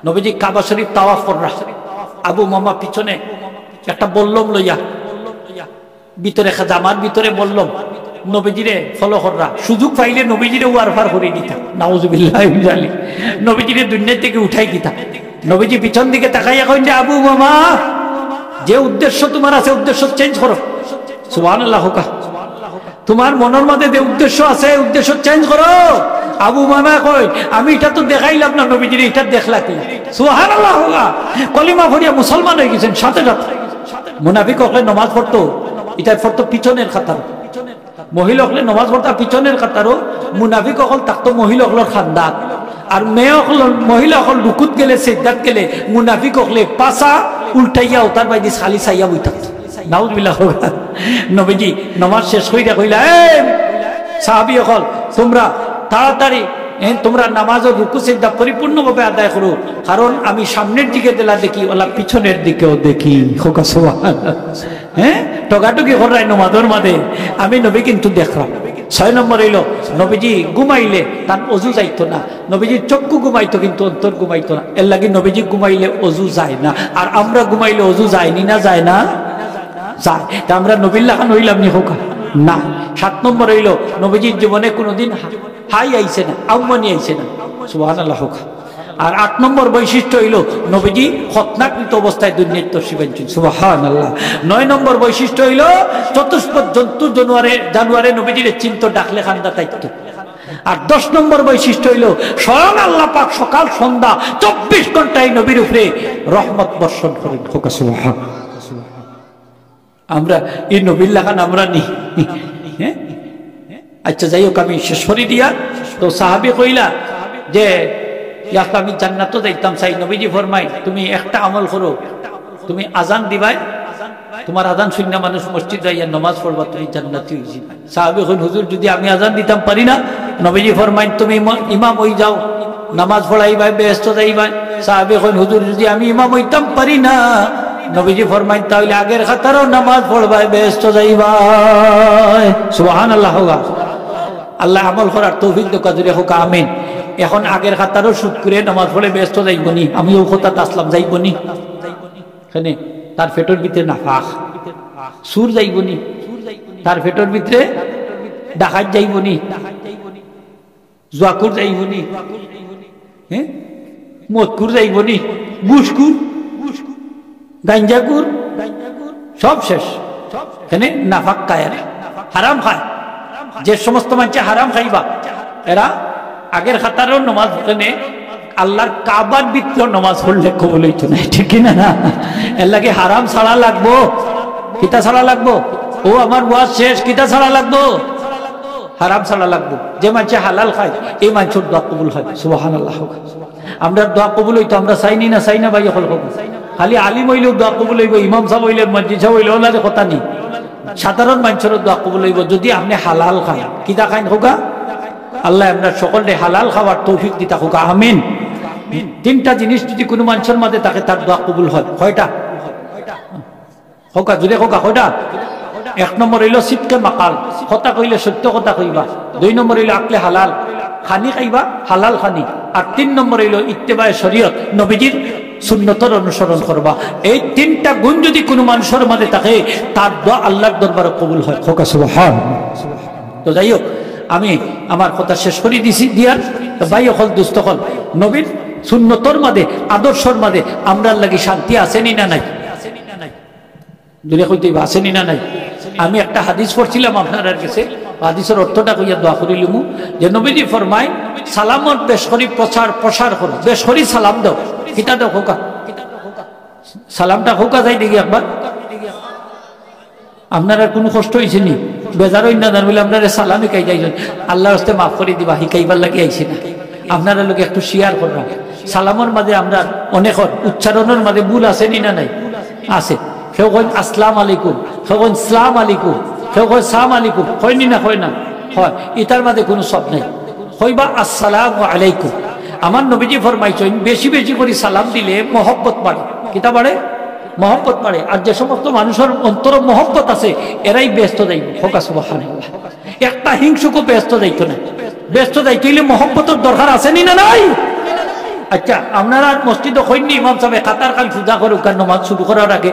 নবীজি কাবা শরীফ তাওয়াফ কররা, আবু উমামা পিছনে একটা বল্লম লইয়া, ভিতরে খা-, জামার ভিতরে বল্লম, নবীজিরে follow কররা, সুযোগ পাইলে নবীজিরে ওয়ারফার করি দিতা। নাউজুবিল্লাহ মিন জালিক। নবীজিরে দুনিয়া থাকি উঠাই দিতা। নবীজি পিছন দিকে তাকাইয়া কইন যে, "আবু উমামা, যে উদ্দেশ্য তুমার আছে, উদ্দেশ্য change করো।" সুবহানাল্লাহ কউক্কা। তুমার মনর মাঝে যে উদ্দেশ্য আছে, উদ্দেশ্য চেঞ্জ করো। আবু উমামায় কইন, "আমি ইটা তো দেখাইলাম না নবীজিরে, ইটা দেখলা কি?" সুবহানাল্লাহ কউক্কা। কলিমা পড়িয়া মুসলমান অইগেছইন সাথে সাথে। মুনাফিক অকলে নমাজ পড়তো, ইটার পড়তো পিছনর কাতারো। মহিলা অকলে নমাজ পড়তা পিছনর কাতারো, মুনাফিক অকল থাকতো মহিলা অকলর কান্দাত। আর মেয়ে অকল, মহিলা অকল রুকুত গেলে, সেজদাত গেলে, মুনাফিক অকলে পাছা উল্টাইয়া অতার বায়দি খালি চাইয়া বই থাকতো। নাউজুবিল্লাহ কউক্কা। নবীজি নমাজ শেষ করিয়া কইলা, "এ সাহাবী অকল, তুমরা তাড়াতাড়ি, এ, তুমরা নামাজর রুকু সেজদা পরিপূর্ণভাবে আদায় করো, কারণ আমি সামনর দিকে যেলা দেখি, অউলা পিছনর দিকেও দেখি।" কউক্কা সুবহানাল্লাহ। হ্যাঁ, টগাটগি কররায় নমাজর মাঝে, আমি নবী কিন্তু দেখরাম। ছয় নম্বর অইলো, নবীজি ঘুমাইলে তান অজু যাইতো না। নবীজির চক্ষু ঘুমাইতো, কিন্তু অন্তর ঘুমাইতো না। এরলাগি নবীজি ঘুমাইলে অজু যায় না, আর আমরা ঘুমাইলে অজু যায়নি না, যায় না? যায়। তে আমরা নবীর লাখান অইলাম নি কউক্কা? না। সাত নম্বর অইলো, নবীজির জীবনে কুনুদিন হা-, হাই আইছে না, আউমানি আইছে না। সুবহানাল্লাহ কউক্কা। আর আট নম্বর বৈশিষ্ট্য অইলো, নবীজি খতনাকৃত অবস্থায় দুনিয়াত তশরিফ আনছইন। সুবহানাল্লাহ। নয় নম্বর বৈশিষ্ট্য অইলো, চতুষ্পদ জন্তু জানোয়ারে, জানোয়ারে নবীজিরে চিনতো, ডাকলে কান্দাত আইতো। আর দশ নম্বর বৈশিষ্ট্য অইলো, স্বয়ং আল্লাহ পাক সকাল সন্ধ্যা চব্বিশ ঘন্টায় নবীর উপরে রহমত বর্ষণ করেন। কউক্কা সুবহান। আমরা এই নবীর লাখান আমরা নি। হ্যাঁ? আচ্ছা, যাই হউক, আমি শেষ করি দিয়া, তো সাহাবী কইলা যে, "ইয়া রাসূলুল্লাহ, আমি জান্নাতো যাইতাম চাই।" নবীজি ফরমাইন, "তুমি একটা আমল করো, তুমি আজান দিবায়, তুমার আজান হুনিয়া মানুষ মসজিদ যাইয়া নমাজ পড়বা, তুমি জান্নাতি অইযিবায়।" সাহাবী কইন, "হুজুর, যুদি আমি আজান দিতাম পারি না?" নবীজি ফরমাইন, "তুমি ইম-, ইমাম অই যাও, নামাজ পড়াইবায়, বেহেস্তো যাইবায়।" সাহাবী কইন, "হুজুর, যুদি আমি ইমাম অইতাম পারি না?" নবীজি ফরমাইন, "তাইলে আগর কাতারো নামাজ পড়বায়, বেহেস্তো যাইবায়।" সুবহানাল্লাহ কউক্কা। আল্লায় আমল করার তৌফিক দেউক্কা, জুরে কউক্কা আমিন। এখন আগর কাতারো সুদ করি নামাজ পড়ে বেহেস্তো যাইবো নি? আমি অউ কথাত আছলাম, যাইবো নি? কেনে? তার পেটর ভিতরে নাফাক। চুর যাইবো নি? তার পেটর ভিতরে ডাকাইত যাইবো নি? জুয়াখুর যাইবো নি? হ্যাঁ? মদখুর যাইবো নি? ঘুষখুর? গাঞ্জাখুর? সব শেষ। কেনে? নাফাক খায়, হারাম খায়। যে সমস্ত মানষে হারাম খাইবা, এরা আগর কাতারো নমাজ, কেনে আল্লাহর কাবার ভিতরে নমাজ পড়লে কবুল অইতো নায়, ঠিক কি না? না, এরলাগি হারাম ছাড়া লাগবো। কিতা ছাড়া লাগবো? ও আমার ওয়াজ শেষ, কিতা ছাড়া লাগবো? হারাম ছাড়া লাগবো। যে মানষে হালাল খায়, এই মানষর দোয়া কবুল হয়। সুবহানাল্লাহ। আমরার দোয়া কবুল অইতো, আমরা চাইনি না, চাই না ভাই, অকল কবুল। খালি আলিম অইলেউ দোয়া কবুল অইবো, ইমাম সাব অইলে, মসজিদ সাব অইলে, অউলারে কথা নি। সাধারণ মানষরও দোয়া কবুল অইবো, যুদি আপনে হালাল খাইন। কিতা খাইন কউক্কা? আল্লায় আমরার হকলরে হালাল খাওয়ার তৌফিক দিতা কউক্কা, আমিন। তিনটা জিনিস যুদি কুনু মানষর মাঝে থাকে, তার দোয়া কবুল হয়। কয়টা? কউক্কা, জুরে কউক্কা, কয়টা? এক নম্বর অইলো সিদকে মাকাল, কথা কইলে সত্য কথা কইবা। দুই নম্বর অইলো আকলে হালাল, খানি খাইবা, হালাল খানি। আর তিন নম্বর অইলো ইত্তেবায়ে শরিয়ত, নবীজির সুন্নতর অনুসরণ করবা। এই তিনটা গুণ যুদি কুনু মানষর মাঝে থাকে, তার দোয়া আল্লাহর দরবারে কবুল হয়। কউক্কা সুবহান। তো যাই হউক, আমি আমার কথা শেষ করি দিছি দিয়ার। তো ভাই অকল, দোস্ত অকল, নবীর সুন্নতর মাঝে, আদর্শর মাঝে আমরার লাগি শান্তি আছে নি না নাই? জুরে কইতে অইবো, আছে নি না নাই? আমি একটা হাদিস পড়ছিলাম আপনারার গেছে, হাদিসর অর্থটা কইয়া দোয়া করিলিমু, যে নবীজি ফরমাইন, "সালামর বেশ করি প্রচার প্রসার করো, বেশ করি সালাম দেও।" কিতা দেও কউক্কা? সালামটা কউক্কা যাই দেখি একবার। আপনারার কুনু কষ্ট অইছে নি? বেজার অইন না জান, বলে আপনারে সালাম হিকাই যাইছইন। আল্লাহর ওয়াস্তে মাফ করি দিবা, হিকাইবার লাগি আইছি না। আপনারার লগে একটু share করলাম। সালামর মাঝে আমরার অনেকর উচ্চারণর মাঝে ভুল আছে নি না নাই? আছে। কেউ কইন আসসালাম আলাইকুম, কেউ কইন সালাম আলাইকুম, কেউ কইন সালাম আলাইকুম। কইন নি না, কইন না? হয়। ইতার মাঝে কুনু সব নাই। কইবা আসসালামু আলাইকুম। আমার নবীজি ফরমাইছইন, বেশি বেশি করি সালাম দিলে মহব্বত বাড়ে। কিতা বাড়ে? মহব্বত বাড়ে। আর যে সমস্ত মানষর অন্তরো মহব্বত আছে, এরাউ বেহেস্তো যাইবো। কউক্কা সুবহানাল্লাহ। একটা হিংসুকও বেহেস্তো যাইতো নায়। বেহেস্তো যাইতে অইলে মহব্বতর দরকার আছে নি না নাই? আচ্ছা, আপনারার মসজিদো কইন নি ইমাম সাবে কাতার খান সুজা করউক্কা নমাজ শুরু করার আগে?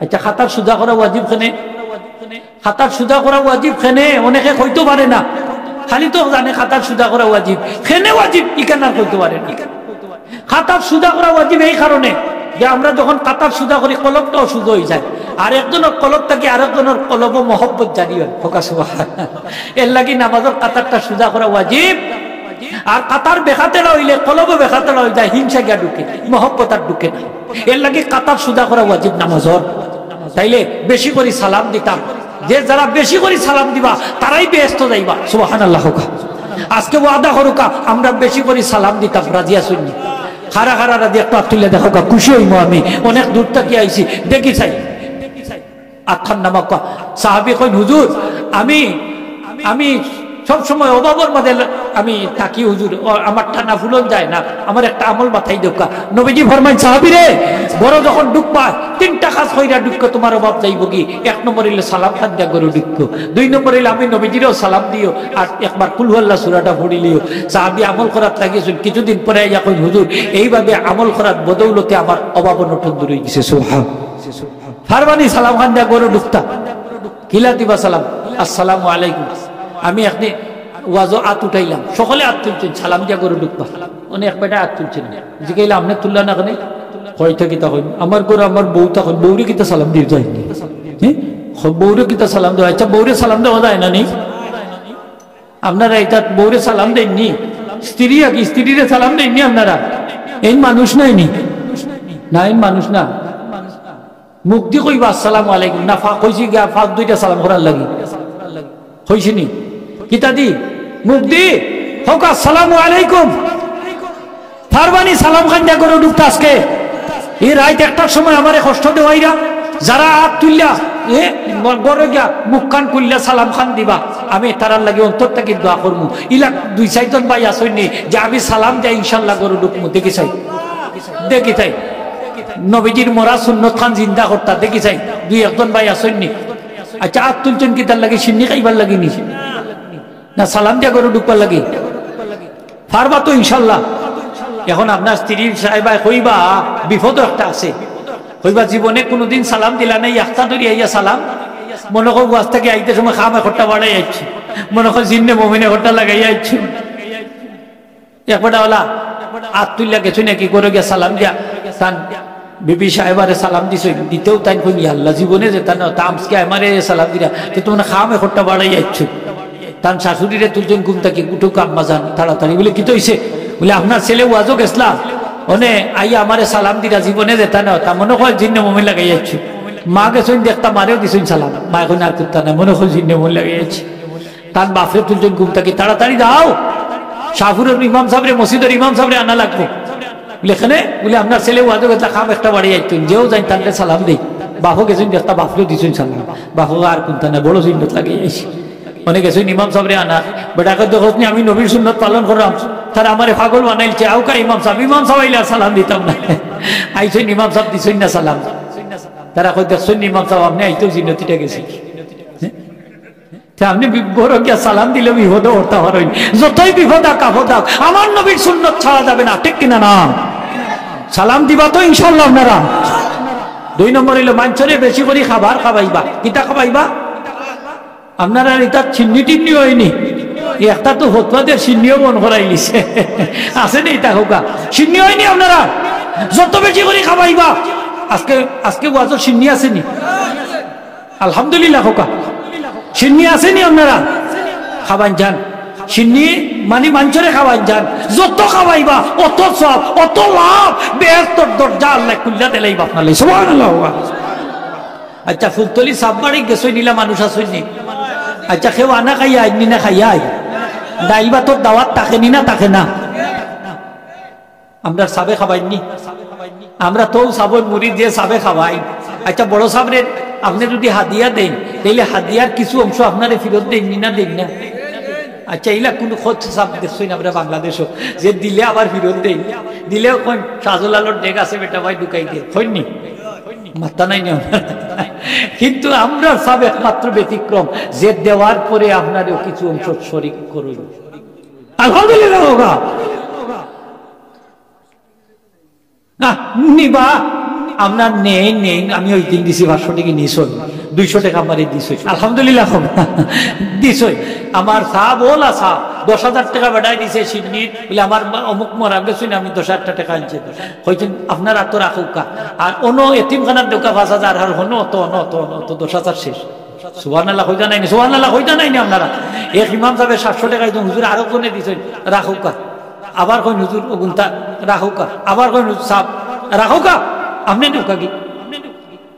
আচ্ছা, কাতার সুজা করা ওয়াজিব কেনে? কাতার সুজা করা ওয়াজিব কেনে? অনেকে কইতো পারে না, খালি তো জানে কাতার সুজা করা ওয়াজিব। কেনে ওয়াজিব ইখান আর কইতো পারে না। কাতার সুজা করা ওয়াজিব এই কারণে যে আমরা যখন কাতার সুজা করি, কলবটাও সুজা অইযায়। আরেকজনর কলব থাকি আরেকজনর কলবো মহব্বত জারি অয়। কউক্কা সুবহানাল্লাহ। এরলাগি নামাজর কাতারটা সুজা করা ওয়াজিব। আর কাতার বেখাতেড়া অইলে কলবো বেখাতেড়া অই যায়, হিংসা গিয়া ঢুকে, মহব্বত আর ঢুকে না। এরলাগি কাতার সুজা করা ওয়াজিব নামাজর। তাইলে বেশি করি সালাম দিতাম। যে যারা বেশি করি সালাম দিবা, তারাউ বেহেস্তো যাইবা। সুবহানাল্লাহ কউক্কা। আজকে ওয়াদা করউক্কা, আমরা বেশি করি সালাম দিতাম। রাজি আছইন নি? খাড়া খাড়া রাজি, একটু আত তুলিয়া দেখউক্কা, খুশি অইমু আমি। অনেক দূর থাকি আইছি, দেখি চাই। আতখান নামাউক্কা। সাহাবী কইন, "হুজুর, আমি, আমি সব সময় অভাবর মাঝে ল-, আমি থাকি হুজুর, ও, আমার টানা ফুলন যায় না, আমার একটা আমল বাতাই দেউক্কা।" নবীজি ফরমাইন, "সাহাবী রে, ঘরো যখন ঢুকবা, তিনটা কাজ কইরা ঢুকো, তুমার অভাব যাইবোগি। এক নম্বর অইলো সালাম খান দিয়া ঘরো ঢুকো, দুই নম্বর অইলো আমি নবীজিরেও সালাম দিও, আর একবার কুল হু আল্লাহ সূরাটা পড়িলিও।" সাহাবী আমল করাত লাগিছইন, কিছুদিন পরে আইয়া কইন, "হুজুর, এইভাবে আমল করার বদৌলতে আমার অভাব অনটন দূর অইগেছে।" সুবহান। পারবা নি সালাম খান দিয়া ঘরো ঢুকতা? কিলা দিবা সালাম? "আসসালামু আলাইকুম।" আমি এখনে ওয়াজো আত উঠাইলাম, সকলে আত তুলছইন, সালাম দিয়া ঘরো ঢুকবা। অনে এক বেটায় আত তুলছইন না। জিগাইলা, "আপনে তুললা না কেনে?" কইতা কিতা কইন, "আমার ঘরো আমার বউ থাকইন, বউরে কিতা সালাম দিয়া যাইনি?" হে? খ-, বউরে কিতা সালাম দেওয়া? আচ্ছা, বউরে সালাম দেওয়া যায় না নি? আপনারা ইতা বউরে সালাম দেইন নি? স্ত্রী আগে স্ত্রীরে সালাম দেইন নি আপনারা? এইন মানুষ নায় নি? না, এইন মানুষ না। মুখদি কইবা, "আসসালামু আলাইকুম।" না, ফা-, কইছি গিয়া ফাঁক দুইটা সালাম করার লাগি। কইছি নি? কিতা দি? মুখদি কউক্কা, "আসসালামু আলাইকুম।" পারবা নি সালাম খান দিয়া ঘরো ঢুকতা আজকে? এই রাইত একটার সময় আমারে কষ্ট দেওয়াইরা, যারা আত তুললা, এ, ঘরো গিয়া মুখ কান খুলিয়া সালাম খান দিবা। আমি তারার লাগি অন্তর থাকি দোয়া করমু। ইলা দুই চাইরজন ভাই আছইন নি যে আমি সালাম দিয়া ইনশাআল্লাহ ঘরো ঢুকমু, দেখি চাই, দেখি চাই। নবীজির মরা সুন্নত খান জিন্দা করতা, দেখি চাই। দুই একজন ভাই আছইন নি? আচ্ছা, আত তুলছইন কিতার লাগি? শিন্নি খাইবার লাগি নি? না সালাম দিয়া ঘরো ঢুকবার লাগি? পারবা তো ইনশাআল্লাহ? এখন আপনার স্ত্রী সাহেবায় কইবা, "বিপদ একটা আছে।" কইবা, "জীবনে কুনুদিন সালাম দিলা না, একটা ধরি আইয়া সালাম।" মনো কয় ওয়াজ থাকি আইতে সময় খাম একটা বাড়াই আইছে, মনো কয় জিন্নে মমিনে একটা লাগাই আইছে। এক বেটা ওলা আত তুলিয়া গেছইন নাকি, ঘরো গিয়া সালাম দিয়া তান বিবি সাহেবারে সালাম দিছইন, দিতেউ তাইন কইন, "ইয়া আল্লাহ, জীবনে যেতা না, তা আজকে আমারে সালাম দিরা, তে তুমরা খাম একটা বাড়াই আইছো।" তান শাশুড়িরে তুলছইন ঘুম থাকি, "উঠউক্কা আম্মা জান, তাড়াতাড়ি।" বলে, "কিতা অইছে?" বলে, "আপনার ছেলে ওয়াজো গেছলা, অনে আইয়া আমারে সালাম দিরা, জীবনে যেতা না, তা মনো কয় জিন্নে মমিন লাগাই আইছো।" মা গেছইন দেখতা, মারেও দিছইন সালাম, মা এখন আর করতা না, মনো কয় জিন্নে মমিন লাগাই আইছে। তান বাফরে তুলছইন ঘুম থাকি, "তাড়াতাড়ি যাও, শাহপুরর ইমাম সাবরে, মসজিদর ইমাম সাবরে আনা লাগবো।" বলে, "কেনে?" বলে, "আপনার ছেলে ওয়াজো গেছলা, খাম একটা বাড়াই আইছইন, যেউ যাইন তানরে সালাম দেই।" বাফও গেছইন দেখতা, বাফরেও দিছইন সালাম, বাফও আর কুন্তা না, বড় সুন্নত লাগাই আইছে। অনে গেছইন ইমাম সাবরে আনা, বেটায় কয়, "দেখছনি, আমি নবীর সুন্নত পালন কররাম, তারা আমারে পাগল বানাইলছে, আউক্কা ইমাম সাব, ইমাম সাব আইলে আর সালাম দিতাম না।" আইছইন ইমাম সাব, দিছইন না সালাম। তারা কয়, "দেখছনি ইমাম সাব, আপনে আইতেউ জিন্নতিটা গেছে।" তে আপনে বি-, ঘরো গিয়া সালাম দিলে বিপদো পড়তা পারইন। যতই বিপদ আউক, আপদ আউক, আমার নবীর সুন্নত ছাড়া যাবে না, ঠিক কিনা না? সালাম দিবা তো ইনশাআল্লাহ আপনারা? দুই নম্বর অইলো, মানষরে বেশি করি খাবার খাবাইবা। কিতা খাবাইবা? আপনারার ইতা শিন্নি টিন্নি অয়নি? একটা তো ফতুয়া দিয়া শিন্নিও বন্ধ করাইলিছে। আছে নি ইতা কউক্কা? শিন্নি অয়নি আপনারার? যত বেশি করি খাবাইবা। আজকে, আজকে ওয়াজো শিন্নি আছে নি? আলহামদুলিল্লাহ কউক্কা। শিন্নি আছে নি আপনারার? খাবাইন যান। শিন্নি মানি মানষরে খাবাইন যান। যত খাবাইবা, অত সওয়াব, অত লাভ, বেহেস্তর দরজা আল্লায় খুলিয়া দিলাইবা আপনার লাগি। সুবহানাল্লাহ কউক্কা। আচ্ছা, ফুলতলি সাববাড়ি গেছইন, ইলা মানুষ আছইন নি? আচ্ছা, কেউ আনা খাইয়া আইন নি না খাইয়া আইন? ডাইল ভাতর দাওয়াত থাকে নি না থাকে না? আমরার সাবে খাবাইন নি? আমরা তো সাবর মুরিদ, যে সাবে খাবাইন। আচ্ছা, বড় সাবরে আপনে যুদি হাদিয়া দেইন, তাইলে হাদিয়ার কিছু অংশ আপনারে ফিরত দেইন নি না দেইন না? আচ্ছা, ইলা কুনু খোদ সাব দেখছইন আমরা বাংলাদেশো যে দিলে আবার ফিরত দেইন? দিলেও কইন, "শাহজালালর ডেগ আছে বেটা ভাই, ঢুকাই দে।" কইন নি? মাত্তা নাই নি আপনার? কিন্তু আমরার সাব একমাত্র ব্যতিক্রম, যে দেওয়ার পরে আপনারেও কিছু অংশ শরিক করইন। আলহামদুলিল্লাহ কউক্কা। না, নিবা, আপনার নেইন, নেইন, আমি ওই দিন দিছি পাঁচশো টেকা নিছইন। দুইশো টেকা আমারে দিছইন, আলহামদুলিল্লাহ কউক্কা। দিছইন। আমার সাব, অলা সাব, দশ হাজার টেকা বেটায় দিছে শিন্নির, বুলে, "আমার মা-, অমুক মরা গেছইন, আমি দশ হাজার টেকা আনছি।" কইছইন, "আপনার আতো রাখউক্কা।" আর অনো এতিমখানার দেউক্কা পাঁচ হাজার, আর হনো অত, অনো অত, অনো অত, দশ হাজার শেষ। সুবহানাল্লাহ কইতা নায়নি, সুবহানাল্লাহ কইতা নায়নি আপনারা? এক ইমাম সাবে সাতশো টেকা দিছইন, হুজুর আরক জনে দিছইন, রাখউক্কা। আবার কইন, "হুজুর, অগুনতা রাখউক্কা।" আবার কইন, "হুজুর সাব, রাখউক্কা, আপনে নেউক্কা গি।"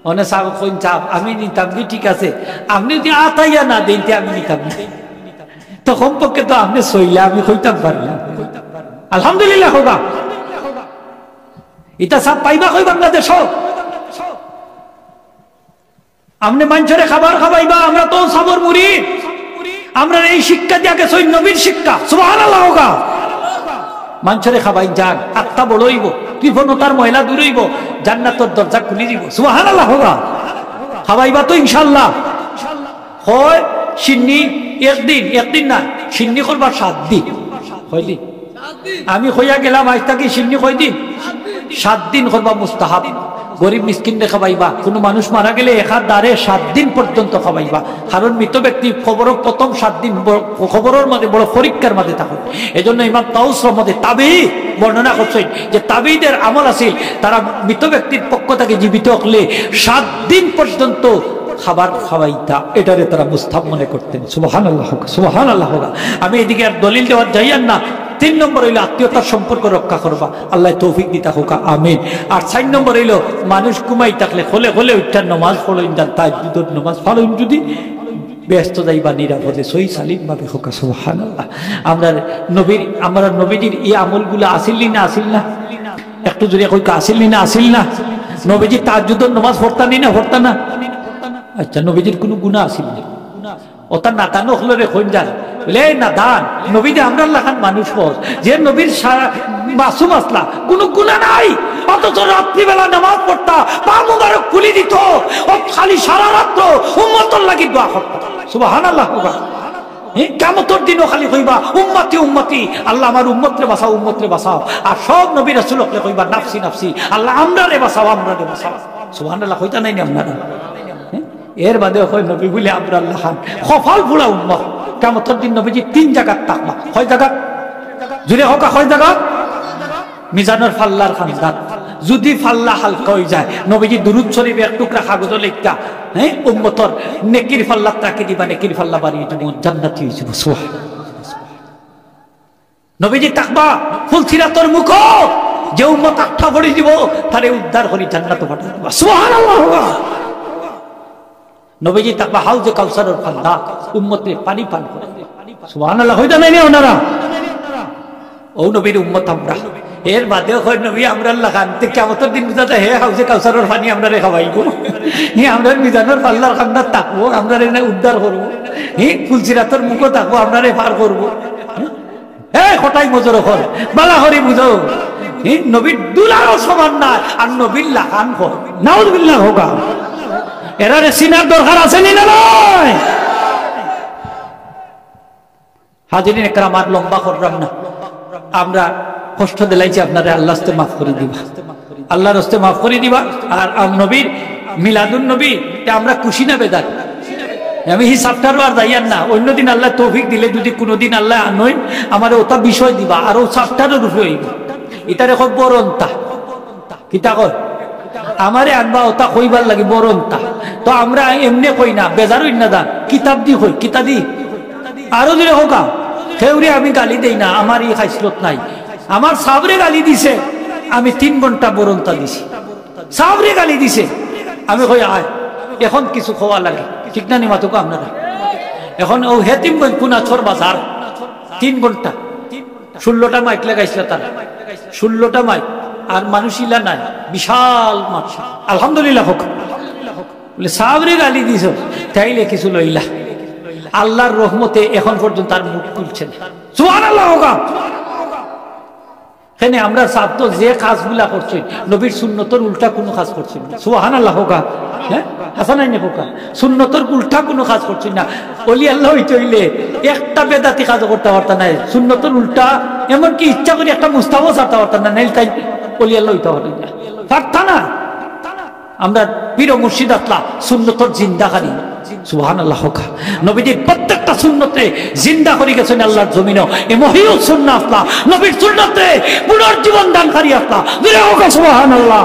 অনে সাব কইন, "সাব, আমি নিতাম গি, ঠিক আছে, আপনে যুদি আতাইয়া না দেইন, তে আমি নিতাম না।" তো কমপক্ষে তো আপনে ছইলা, আমি কইতাম পারি না। আলহামদুলিল্লাহ কউক্কা। ইতা সাব পাইবা কই বাংলাদেশো? আপনে মানষরে খাবার খাবাইবা, আমরা তো সাবর মুরিদ। আমরারে এই শিক্ষা দিয়া গেছইন, নবীর শিক্ষা। সুবহানাল্লাহ কউক্কা। মানষরে খাবাইন যান, আত্মা বড় অইবো, কৃপণতার ময়লা দূর অইবো, জান্নাতর দরজা খুলি দিবো। সুবহানাল্লাহ কউক্কা। খাবাইবা তো ইনশাআল্লাহ। কয় শিন্নি একদিন, একদিন না, শিন্নি করবা সাত দিন। কয়দিন? আমি কইয়া গেলাম, আইজ থাকি শিন্নি কয়দিন? সাত দিন করবা মুস্তাহাব। গরিব মিসকিনরে খাবাইবা, কুনু মানুষ মারা গেলে একাধারে সাত দিন পর্যন্ত খাবাইবা। কারণ মৃত ব্যক্তি কবরর প্রথম সাত দিন ব-, কবরর মাঝে বড় পরীক্ষার মাঝে থাকইন। এজন্য ইমাম তাউস রহমতে তাবেঈ বর্ণনা করছইন যে তাবেঈদের আমল আছিল, তারা মৃত ব্যক্তির পক্ষ থাকি জীবিত অকলে সাত দিন পর্যন্ত খাবার খাওয়াইতা, এটারে তারা মুস্তাহাব মনে করতেন। সুবহানাল্লাহ কউক্কা, সুবহানাল্লাহ কউক্কা। আমি এদিকে আর দলিল দেওয়াত যাইয়ার না। তিন নম্বর অইলো আত্মীয়তার সম্পর্ক রক্ষা করবা, আল্লায় তৌফিক দিতা কউক্কা, আমিন। আর চাইর নম্বর অইলো মানুষ ঘুমাই থাকলে খোলে খোলে উঠিয়া নমাজ পড়ইন, যান তাহাজ্জুদর নমাজ পড়ইন, যুদি বেহেস্তো যাইবা নিরাপদে, সহি সালিম ভাবে কউক্কা, সুবহানাল্লাহ। আমরার নবীর, আমরার নবীজির ই আমলগুলা আছিল নি না, আছিল না? একটু জোরে কউক্কা, আছিল নি না, আছিল না? নবীজি তাহাজ্জুদর নমাজ পড়তা নি না, পড়তা না? আচ্ছা, নবীজির কুনু গুনা আছিল নি? অতা নাদান অকলরে কইন যান, বুলে, "এই নাদান, নবী দে আমরার লাখান মানুষ অস, যে নবীর সারা মাসুম আছলা, কুনু গুনা নাই, অথচ রাত্রিবেলা নামাজ পড়তা, পা মুবারক খুলি দিত, ও খালি সারা রাত্র উম্মতর লাগি দোয়া করতা।" সুবহানাল্লাহ কউক্কা। হে, কিয়ামতর দিনও খালি কইবা, "উম্মতি, উম্মতি, আল্লাহ আমার উম্মতরে বাঁচাও, উম্মতরে বাঁচাও।" আর সব নবী রাসূল অকলে কইবা, "নাফসি, নাফসি, আল্লাহ আমরারে বাঁচাও, আমরারে বাঁচাও।" সুবহানাল্লাহ কইতা নায়নি আপনারা? হে? এর বাদে কয় নবী বুলে আমরার লাখান কপাল পুড়া উম্মত। কিয়ামতর দিন নবীজি তিন জাগাত থাকবা। কয় জাগাত? জোরে কউক্কা, কয় জাগাত? মিজানর পাল্লার কান্দাত। যুদি পাল্লা হালকা অইযায়, নবীজি দুরুদ শরিফ এক টুকরা কাগজো লেখিয়া, হে, উম্মতর নেকির পাল্লাত রাখি দিবা, নেকির পাল্লা বাড়ি অইযিবো, জান্নাতি অইযিবো। সুবহানাল্লাহ। নবীজি থাকবা ফুলসিরাতর মুখো, যে উম্মত আটকা পড়ি যিবো, তারে উদ্ধার করি জান্নাতো পাঠাই দিবা। সুবহানাল্লাহ। নবীজি থাকবা হাউজে কাউসারর কান্দা, উম্মতরে পানি পান করাইবা। সুবহানাল্লাহ কইতা নায়নি আপনারা? অউ নবীর উম্মত আমরা। এর বাদেও কয় নবী আমরার লাখান, তে কিয়ামতর দিন বুঝা যায়, হে হাউজে কাউসারর পানি আমরারে খাওয়াইবো, হে আমরার মিজানর পাল্লার কান্দাত থাকবো, আমরারে না উদ্ধার করবো, হে ফুলসিরাতর মুখো থাকবো, আমরারে পার করবো। এ কটাই মজুর অকল, বালা করি বুঝো। হে, নবীর দুলারও সমান না, আর নবীর লাখান কম। নাউজুবিল্লাহ কউক্কা। এরারে চিনার দরকার আছে নি না নাই? হাজিরিন একরাম, আর লম্বা কররাম না, আমরা কষ্ট দিলাইছি আপনারে, আল্লার ওয়াস্তে মাফ করি দিবা। আল্লার ওয়াস্তে মাফ করি দিবা। আর, আর নবীর মিলাদুন নবী, তে আমরা খুশি না বেজার? আমি হি chapter-ও আর যাইয়ার না, অইন্য দিন আল্লায় তৌফিক দিলে, যুদি কুনুদিন আল্লায় আনইন, আমারে অতা বিষয় দিবা, আর অউ chapter-র উপরে অইবো। ইতারে কয় বরন্তা। কিতা কয়? আমারে আনবা অতা কইবার লাগি বরন্তা। তো আমরা এমনে কই না, বেজার অইন না যান, কিতাবদি কই, কিতাদি। আরো জোরে কউক্কা, কেউরে আমি গালি দেই না, আমার ই খাইছলত নাই। আমার সাবরে গালি দিছে, আমি তিন ঘন্টা বরন্তা দিছি। সাবরে গালি দিছে, আমি কই, "আয়, এখন কিছু কওয়া লাগে।" ঠিক না নি মাতউক্কা আপনারা? এখন অউ হেতিমগঞ্জ পুনাছর বাজার, তিন ঘন্টা, ষোলোটা মাইক লাগাইছলা তারা, ষোলোটা মাইক, আর মানুষ ইলা নাই, বিশাল মাঠ। আলহামদুলিল্লাহ কউক্কা। বুলে, "সাবরে গালি দিছো, তাইলে কিছু লইলা।" আল্লার রহমতে এখন পর্যন্ত আর মুখ খুলছে না। সুবহানাল্লাহ কউক্কা। কেনে আমরার সাব তো যে কাজগুলা করছইন, নবীর সুন্নতর উল্টা কুনু কাজ করছইন না। সুবহানাল্লাহ কউক্কা। হে? হাছা নায়নি কউক্কা? সুন্নতর উল্টা কুনু কাজ করছইন না। অলি আল্লা অইতে অইলে একটা বেদাতি কাজও করতা পারতা নায়। সুন্নতর উল্টা, এমনকি ইচ্ছা করি একটা মুস্তাহাবও ছাড়তা পারতা না, নাইলে তাইন অলি আল্লা অইতা পারতা না। পারতা না। আমরা পীর ও মুর্শিদ আছলা, সুন্নতর জিন্দাকারী। সুবহানাল্লাহ কউক্কা। নবীজির প্রত্যেকটা সুন্নতরে জিন্দা করি গেছইন আল্লাহর জমিনো। এ মহিউস সুন্নাহ আছলা, নবীর সুন্নতরে পুনর্জীবন দানকারী আছলা। জোরে কউক্কা সুবহানাল্লাহ।